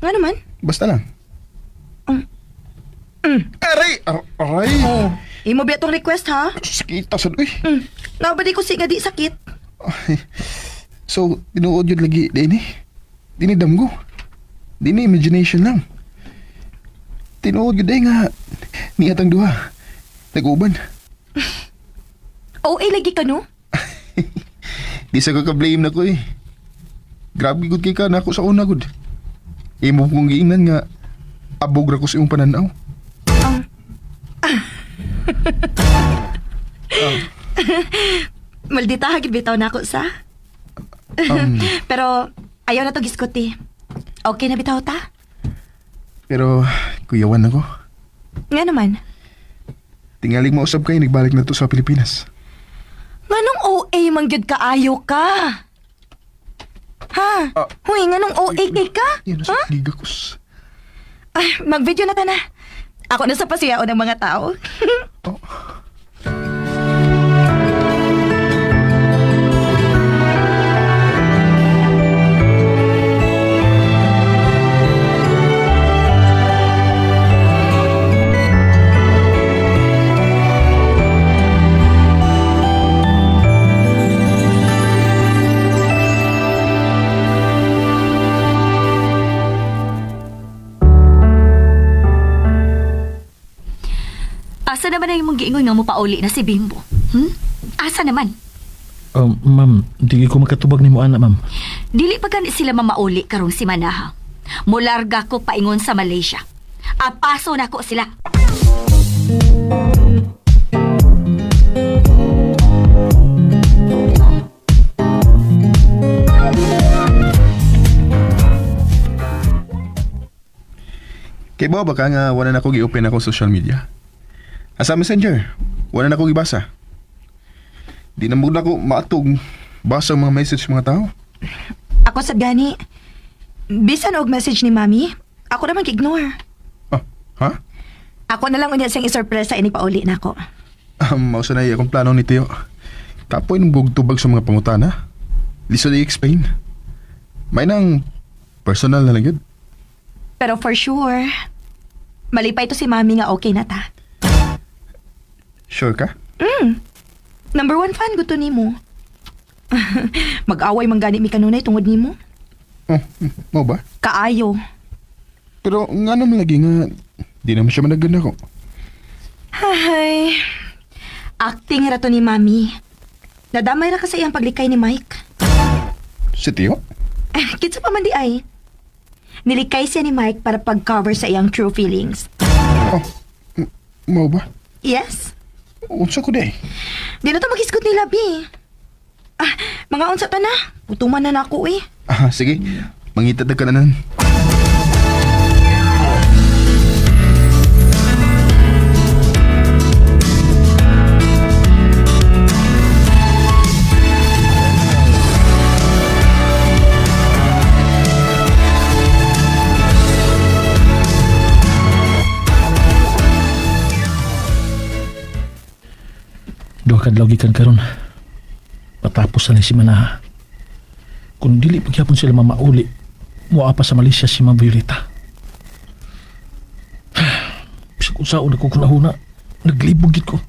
Nga naman? Basta lang. Aray! Aray! Oh. Imo biya tong request ha? Sakita sad uy. Nabadi ko si nga di sakit. Ay. So, tinuod yun lagi dini. Dini damgo. Dini imagination lang. Tinuod yun eh nga niya tang duha. Nag-uban. OA lagi ka no? Di sa ka blame na ko eh. Grabe gud kay ka na ako sa una gud. Imo kong giingnan nga abog ra ko sa imong pananaw. Maldita ha gid bitaw nako sa. Pero ayaw na to giskuti. Okay na bitaw ta? Pero kuyawan ako. Nga naman. Tingaling mausab kay nagbalik na to sa Pilipinas. Nganong OA man gyud kaayo ka? Ha? Ah. Huy, nganong OA kay ka? Yan Ha? sa gigakos. Ah, mag-video na ta na. Ako na sa pasiyao ng mga tao. Oh. Asa naman ang imong giingon nga mopauli na si Bimbo? Hmm? Asa naman? Ma'am, di ko makatubag nimo ana, ma'am. Dili pa gani sila mamauli karong si Manaha. Mularga ko paingon sa Malaysia. Apaso nako sila. Kay ba baka nga wala na ko gi-open ako social media. Asa Messenger, wala na ko gibasa. Di na mo na ko maatog basa ang mga message mga tao. Ako sad gani. Bisan og message ni Mami, ako naman gi-ignore. Ah, ha? Ako na lang unya siyang isurpresa ini pauli nako. Mao sa akong plano ni Teo. Kapoy ng tubag sa mga pangutana. Lisod i-explain. May nang personal na lang yun. Pero for sure, malipay to si Mami nga okay na ta. Sure ka? Number one fan gusto nimo. Mag-away man gani mi kanunay tungod nimo. Oh, mao ba? Kaayo. Pero nga naman lagi nga Di naman siya managan ako. Hay. Acting ra to ni Mami. Nadamay ra ka sa iyang paglikay ni Mike. Si Tio? Eh, kinsa pa man di ay. Nilikay siya ni Mike para pag-cover sa iyang true feelings. Oh, mao ba? Yes? Unsa ko di? Di na to mag-isgot ni Labi. Ah, mga unsa ta na. Putuman na nako eh. Ah, sige. Mangita ta kananan. Duha ka adlaw gikan karon. Patapos na ni si Manaha. Kung dili pagyapon sila mamauli, mua pa sa Malaysia si Ma'am Violeta. Bisag unsaon ako kunahuna, naglibog gid ko.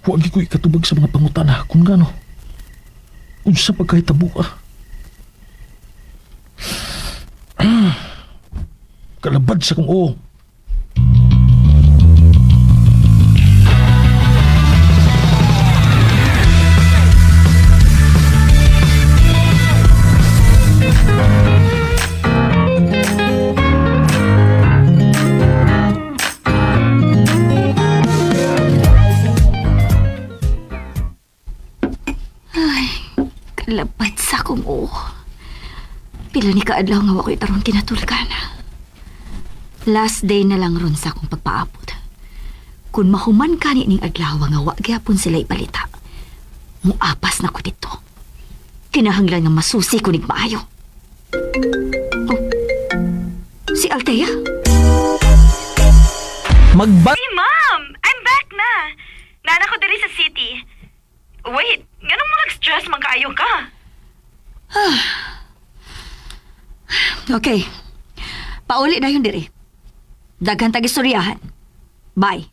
Wa gid ko ikatubag sa mga pangutana kung gano. Unsa pagkahitabo ah. Kalabad sa kong oo. Kalabad sa akong oo. Pila ni kaadlaw nga wa ko'y tarong kinatulkan. Last day na lang ron sa akong pagpaabot. Kung mahuman kani ning adlaw nga wa gyapon sila ipalita. Muapas na ko dito. Kinahanglan nga masusi ko nig maayo. Oh, si Althea? Magba... Hey, Ma'am! I'm back na! Nana ko diri sa city. Wait, nganong mo nag-stress man kaayo ka? Okay. Pauli na yun diri. Daghan tag istoryahan. Bye.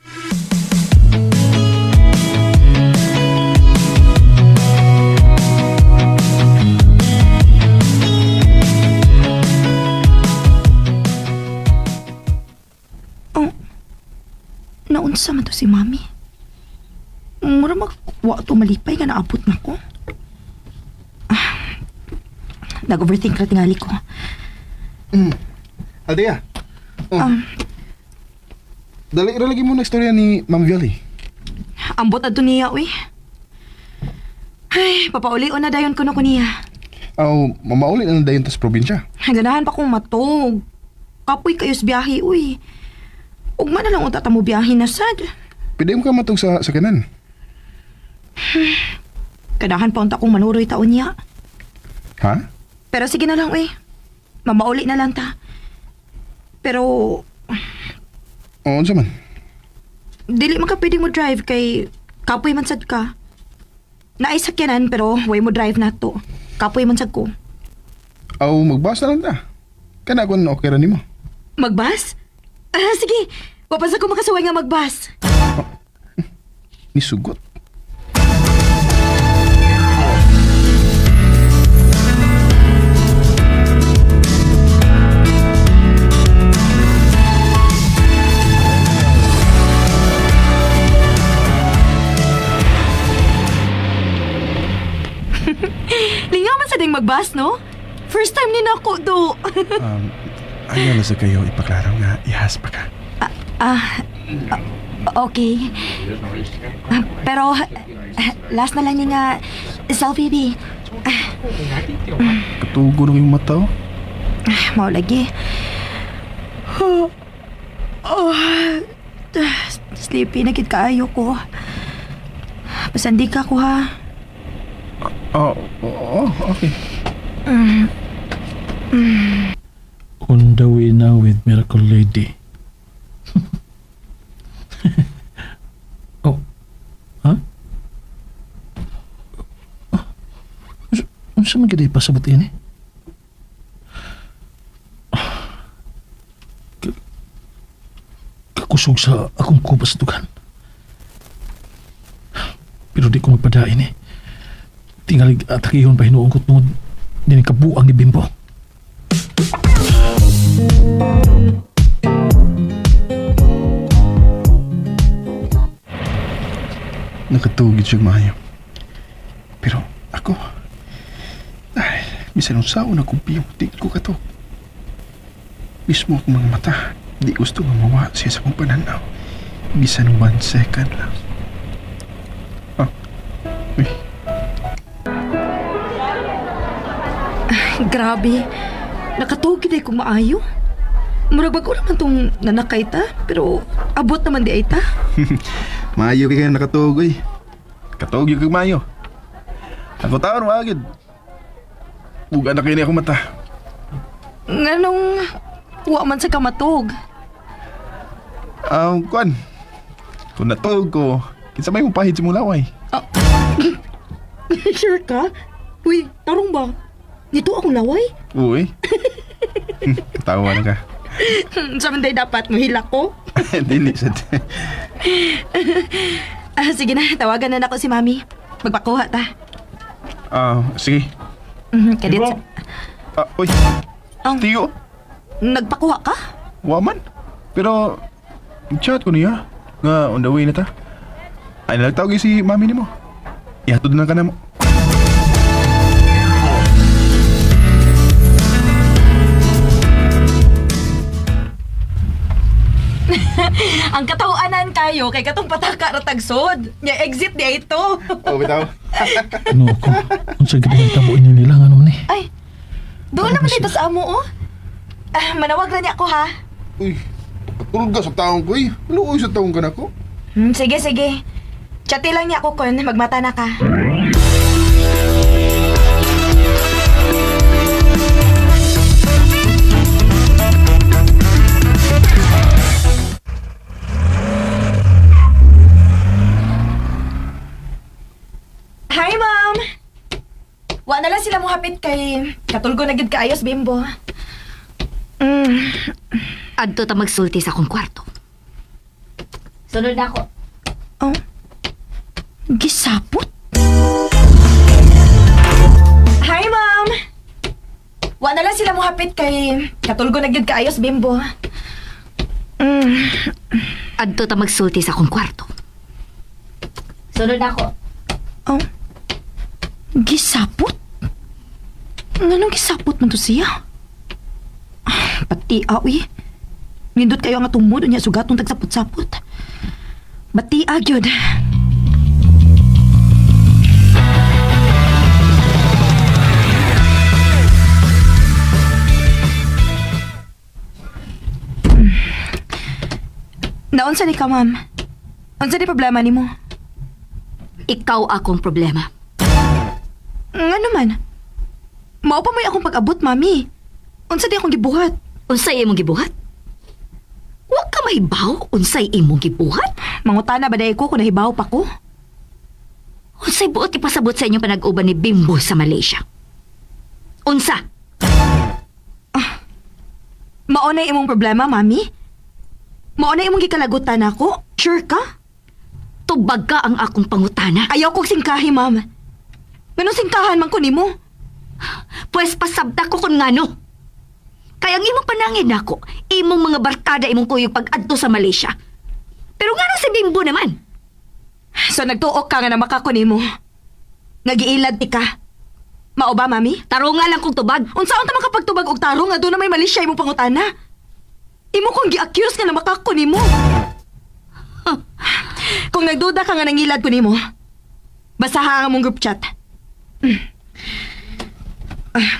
Oh, naunsa man to si Mami. Mura mag wa to malipay nga naabot na ko. Ah, nag-overthink ra tingali ko. Aldea. Oh. Dali ra lagi mo na istorya ni Ma'am Violi. Ambot adto niya, uy. Ay, papauli na dayon kuno ko niya. Aw, mamauli na lang dayon ta sa probinsya. Ganahan pa kong matog. Kapoy kayo sa biyahe, uy. Ugma na lang unta ta mo biyahe na sad. Pwede mo ka matug sa kanan. Kanahan pa unta kong manuroy taon niya. Ha? Pero sige na lang, uy. Mamauli na lang ta. Pero Oo, unsa man? dili man ka pwede mo drive kay kapoy man sad ka. Naay sakyanan pero way mo drive na to. Kapoy man sad ko. Aw, magbasa lang ta. Kana kon okay ra nimo. Magbas? Ah, sige. Wa pa sa ko makasuway nga magbas. Nisugot. Lingaw man sa ding magbas, no? First time ni nako do. Ayaw na sa kayo ipaklaro nga ihas pa ka. Ah, okay. Ah, pero last na lang ni nga selfie bi. Katugo ng iyong mata, oh. Ah, mao lagi. Oh, oh, sleepy na gid kaayo ko. Pasandi ka ko ha. Oh, oh, okay. On the way now with Miracle Lady. Oh. Ha? Unsa man gid pasabot ini? Kakusog sa akong kubas dugan. Pero di ko magpadain eh. Tingalig atakihon pa hinuong ko tungod din kabuang ni Bimbo. Nakatugid siya maayo. Pero ako, ay, bisan unsaon akong piyong, di ko katog. Mismo akong mga mata, di gusto nga mawa siya sa akong pananaw. Bisan 1 second lang. Ah, uy, Grabe. Nakatugid ay kung maayo. Murag bago naman tong nanakay ta, pero abot naman di ay ta. Maayo kay nakatuog oy. Katuog yung kag maayo. Ako taon wa gyud. Buga na kini akong mata. Nganong wa man sa kamatog. Kuan. Kung natuog ko, kinsa may mupahid sa mong laway. Sure ka? Uy, tarong ba? Nito akong laway? Uy. Katawa na ka. Sa man day dapat mahilak ko. Dili sad. Ah, sige na, tawagan na nako si Mami. Magpakuha ta. Ah, sige. Kadit. Ah, uy. Ang- Tiyo, Nagpakuha ka? wa man. Pero chat ko niya nga on the way na ta. Ay nagtawag si mami nimo. Ihatod na ka na mo. Ang katawanan kayo kay katong pataka ra tagsod. Nya exit di ay ito. Oh, bitaw. Ano ko? Unsa gid ang tabo ini nila nga naman eh. Ay, doon naman dito sa amo oh. Ah, manawag na niya ako ha. Uy, patulog ka sa taong ko eh. Luoy sa taong ka na ko. Sige, sige. Chati lang niya ako kon, magmata na ka. Hi, ma'am! Wa na lang sila mohapit kay katulgo na gid kaayos, bimbo. Adto ta magsulti sa akong kwarto. Sunod na ako. Oh. Gisapot? Hi, ma'am! Wa na lang sila mohapit kay katulgo na gyud kaayos, bimbo. Adto ta magsulti sa akong kwarto. Sunod na ako. Oh. Gisapot? Nganong gisapot man to siya? Ah, Pati awi. Nindot kayo ang atong mood niya sugatong tagsapot-sapot. Bati gyud. Naunsa ni ka, ma'am? Unsa ni problema nimo? Ikaw akong problema. Nga naman. Mao pa may akong pag-abot, mami. Unsa di akong gibuhat? Unsay imong gibuhat? Wa ka mahibaw unsay imong gibuhat? Mangutana ba dahil ko kung nahibaw pa ko? Unsay buot ipasabot sa inyong panag-uban ni Bimbo sa Malaysia? Unsa? Mao na imong problema, mami? Mao na imong gikalagutan ako? Sure ka? Tubag ka ang akong pangutana. Ayaw kong singkahi, ma'am. Ganun singkahan man ko nimo. Pwes pasabta ko kung ngano. Kaya ang imong panangin nako, imong mga barkada imong kuyog pag-adto sa Malaysia. Pero ngano si Bimbo naman? So nagtuok ka nga na makako nimo. Nagiilad ti ka. Mao ba, mami? Tarunga lang kong tubag. Unsaon ta makapagtubag og tarong nga doon na may mali siya imong pangutana? Imo kong gi-accuse nga na makako nimo. Kung nagduda ka nga nangilad ko nimo, basaha ang among group chat. Ah.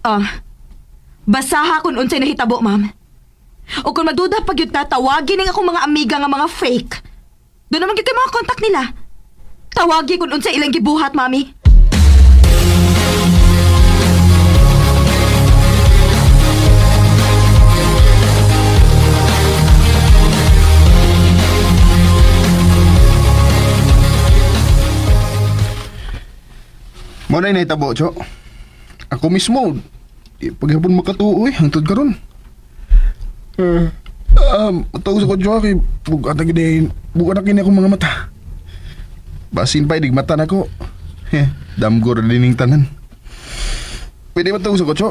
Ah. Basaha kung unsay nahitabo, ma'am. O kung magduda pag yun ka, tawagin ning akong mga amiga nga mga fake. Doon naman gyud kay mga contact nila. Tawagi kung unsay ilang gibuhat, mami. Mo na nahitabo, Cho. Ako mismo, di paghapon makatuo eh, hangtod karon. Matawag sa ko, Cho, kay bugat na gini, bugat na kini akong mga mata. Basin pa, idig mata na ko. Heh, damgor na dining tanan. Pwede matawag sa ko, Cho.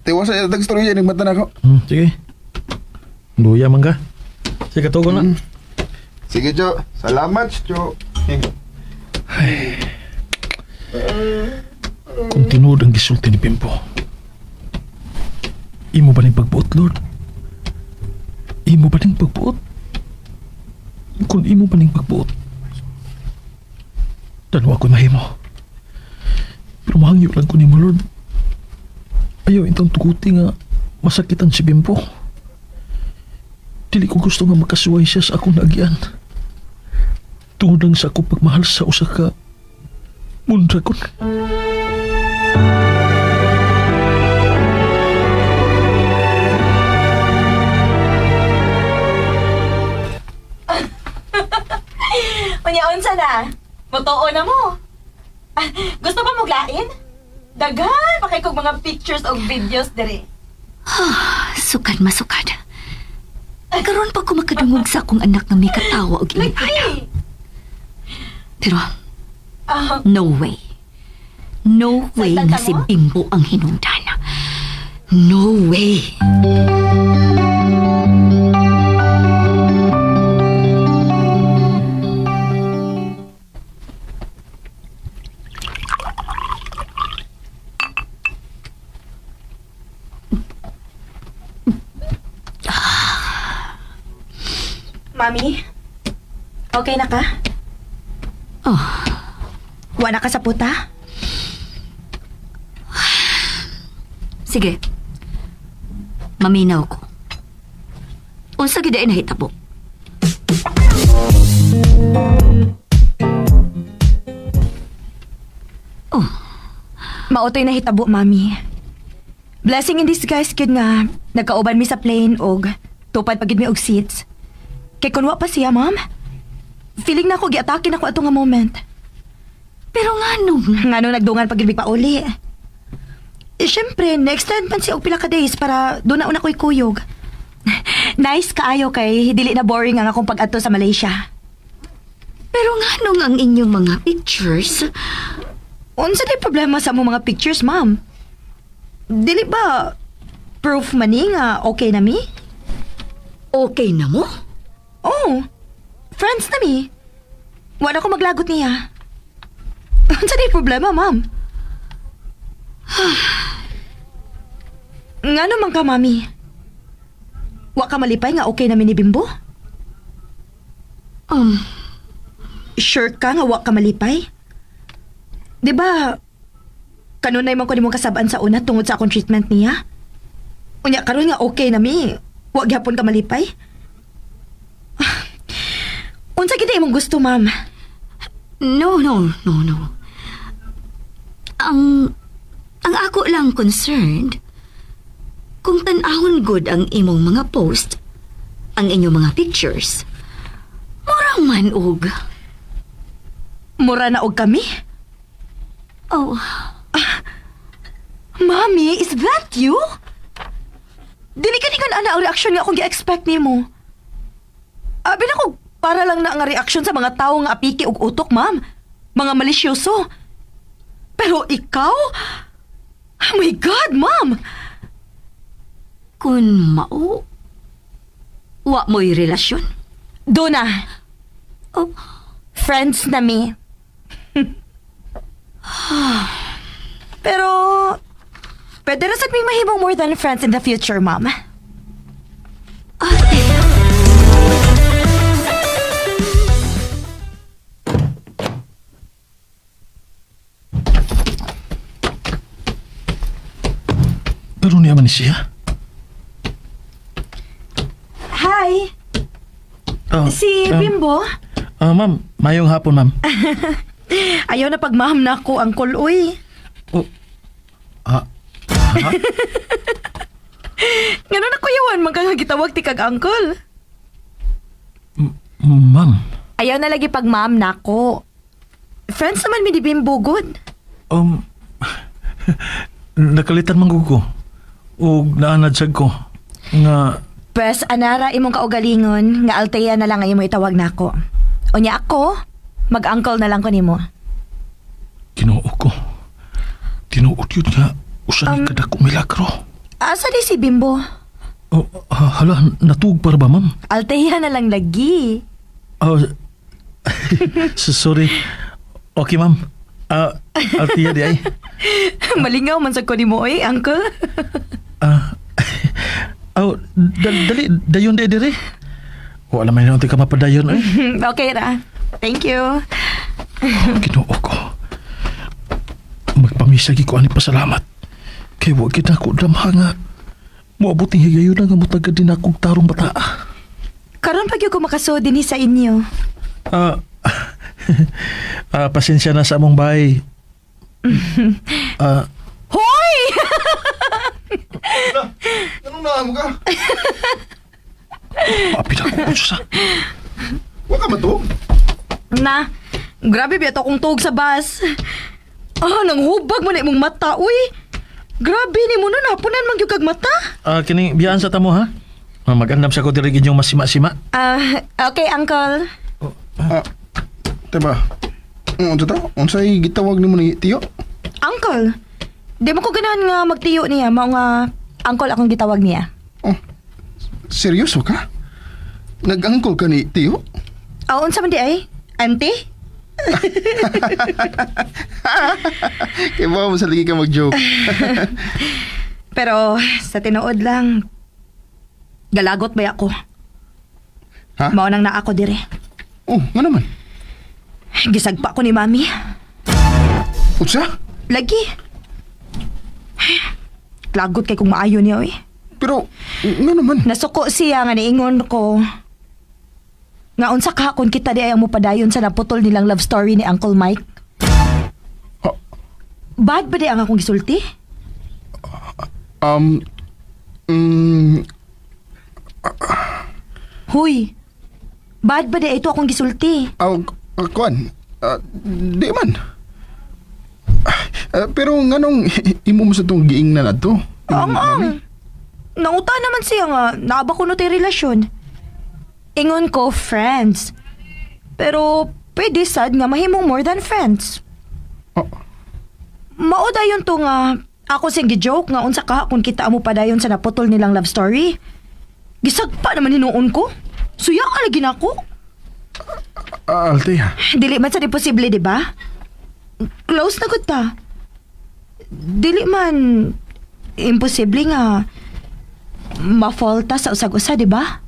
Tiwasa sa tag-storya, idig mata na ko. Sige. Luya man ka. Sige katugo na. Sige, Jo. Salamat, Jo. Kung tinuod ang gisulti ni Bimbo, imo ba ning pagbuot, Lord? Imo ba ning pagbuot? Kung imo ba ning pagbuot, tanwa ako'y mahimo. Pero mahangyo lang ko nimo, Lord. Ayaw intang tuguti nga masakitan si Bimbo. Dili ko gusto nga makasuway siya sa akong naagyan. Tungod lang sa akong pagmahal sa usa ka mundrakon. Unya, unsa na? Motoo na mo. Ah, gusto ba muglain? Daghan pa kay kog mga pictures og videos diri. Sukad masukad. Karon pa ko makadungog sa akong anak nga may katawa og ingon ana. Lagi. Pero Ah, no way. No way Saktan nga ka si mo? Bimbo ang hinungdan. No way. Mami, okay na ka? Oh, Wala ka sa puta? sige. Maminaw ko. Unsa gid ay nahitabo? Oh, Mautoy na hitabo, Mami. Blessing in disguise kid nga nagkauban mi sa plane og tupad pagid mi og seats. Kay kun wa pa siya, ma'am. Feeling na ako giatake na ko ato nga moment. Pero nganong? Ngano nagdungan pagid mi pauli. Eh, syempre, next time man siya og pila ka days para doon na una ko'y kuyog. Nice kaayo kay dili na boring ang akong pag-adto sa Malaysia. Pero nganong ang inyong mga pictures? Unsa day problema sa among mga pictures, ma'am? Dili ba proof man ni nga okay na mi? Okay na mo? Oh, friends na mi. Wala ko maglagot niya. Unsa day problema, ma'am? Ngano man ka, mami? Wa ka malipay nga okay na mi ni Bimbo? Sure ka nga wa ka malipay? Di ba, kanunay man ko nimong kasabaan sa una tungod sa akong treatment niya? Unya, karon nga okay na mi. Wa gyapon ka malipay? Unsa gid imong gusto, ma'am? No, no, no, no. Ang ako lang concerned, kung tan-ahon good ang imong mga post, ang inyong mga pictures, mura man og. Mura na og kami? Oh, Mami, is that you? Dili ka ningon ana ang reaksyon nga akong gi-expect nimo. Abi na ko para lang na ang reaksyon sa mga tawo nga apiki og utok, ma'am. Mga malisyoso. Pero ikaw? Oh my God, ma'am! Kun mao, wa mo'y relasyon. Duna, Oh, friends na mi. Pero, pwede na sad ming mahimong more than friends in the future, ma'am. Ate. Pero niya man siya. Hi! Ah, Si Bimbo? Ma'am, mayong hapon, ma'am. Ayaw na pagmaham na ako, Uncle Uy. Oh. Ah, Ngano na kuyawan, magkangagitawag ti kag uncle. Ma'am. Ayaw na lagi pag ma'am nako. Friends naman mi ni Bimbo, good. Nakalitan man ko. Og naanadsag ko. Nga, Pwes, anara imong kaugalingon, nga Althea na lang ang imo itawag nako. Unya ako, mag-uncle na lang ko nimo. Ginoo ko. Tinuod yun nga. Usa ni kadako milagro. Asa di si Bimbo? Oh, hala, natuog para ba, ma'am? Althea na lang lagi. Oh, sorry. Okay, ma'am. Ah, Althea di ay. Malingaw man sa ko nimo oy, uncle. Ah, oh, dali, dayon di dire. Wala man yun ka mapadayon eh. Okay ra. Thank you. Ginoo ko. Magpamisa gi ko ani pasalamat. Kay wa gid ako damha nga. Moabot ning higayon nga mutagad din akong tarong bata. Karon pag ko makasuod dinhi sa inyo. Ah, pasensya na sa among bahay. Ah, Hoy! Anong naamo ka? Apil ako ko sa. Wa ka matuog? Na, grabe biya to akong tuog sa bus. Ah, nang hubag mo na imong mata, uy. Grabe ni mo nun, hapunan man gyud kag mata. Ah, kini biyaan sa tamo ha. Ah, magandam sa ko diri inyong masima-sima. Ah, okay, uncle. Ah, teba. Unsa to? Unsay gitawag nimo ni Tiyo? Uncle. Di mo ko ganahan nga magtiyo niya, mao nga uncle akong gitawag niya. Oh, seryoso ka? Nag-angkol ka ni Tiyo? Ah, unsa man di ay? Auntie? Kaya ba mo sa lagi ka mag-joke? Pero sa tinuod lang, galagot ba ako? Ha? Mao nang naa ko dire. Oh, nga naman. Gisagpa ko ni mami. Unsa? Lagi. Lagot kay kung maayo niya, oy. Pero, nga naman. Nasuko siya nga niingon ko. Nga unsa ka kung kita di ay ang mupadayon sa naputol nilang love story ni Uncle Mike. Ha? Bad ba di ang akong gisulti? Um, mm, Huy. Bad ba di ito akong gisulti? aw, kuan, ah, di man. Ah, pero nga nung imo mo sa tong giing na to? Ang ang. Nanguta naman siya nga, naaba ko no tay relasyon. Ingon ko, friends. Pero pwede sad nga mahimong more than friends. Oh, Mao dayon to nga ako sing gi-joke nga unsa ka kung kita mo padayon sa naputol nilang love story. Gisagpa naman hinuon ko. Suya ka lagi nako. Althea. Dili man sa imposible, di ba? Close na gud ta. Dili man imposible nga ma-fall ta sa usag-usa, di ba?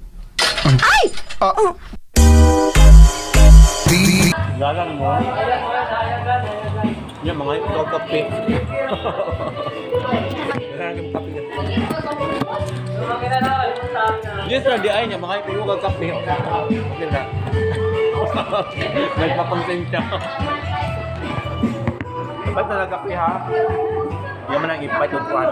Ay! Ah. Oh. Galang mo. Yung mga ikaw kape. Yes, di ay niya mga ikaw kape. Okay na. Nagpaponsensya. Dapat na nagkape ha. Yan man ang ipait o kuwan.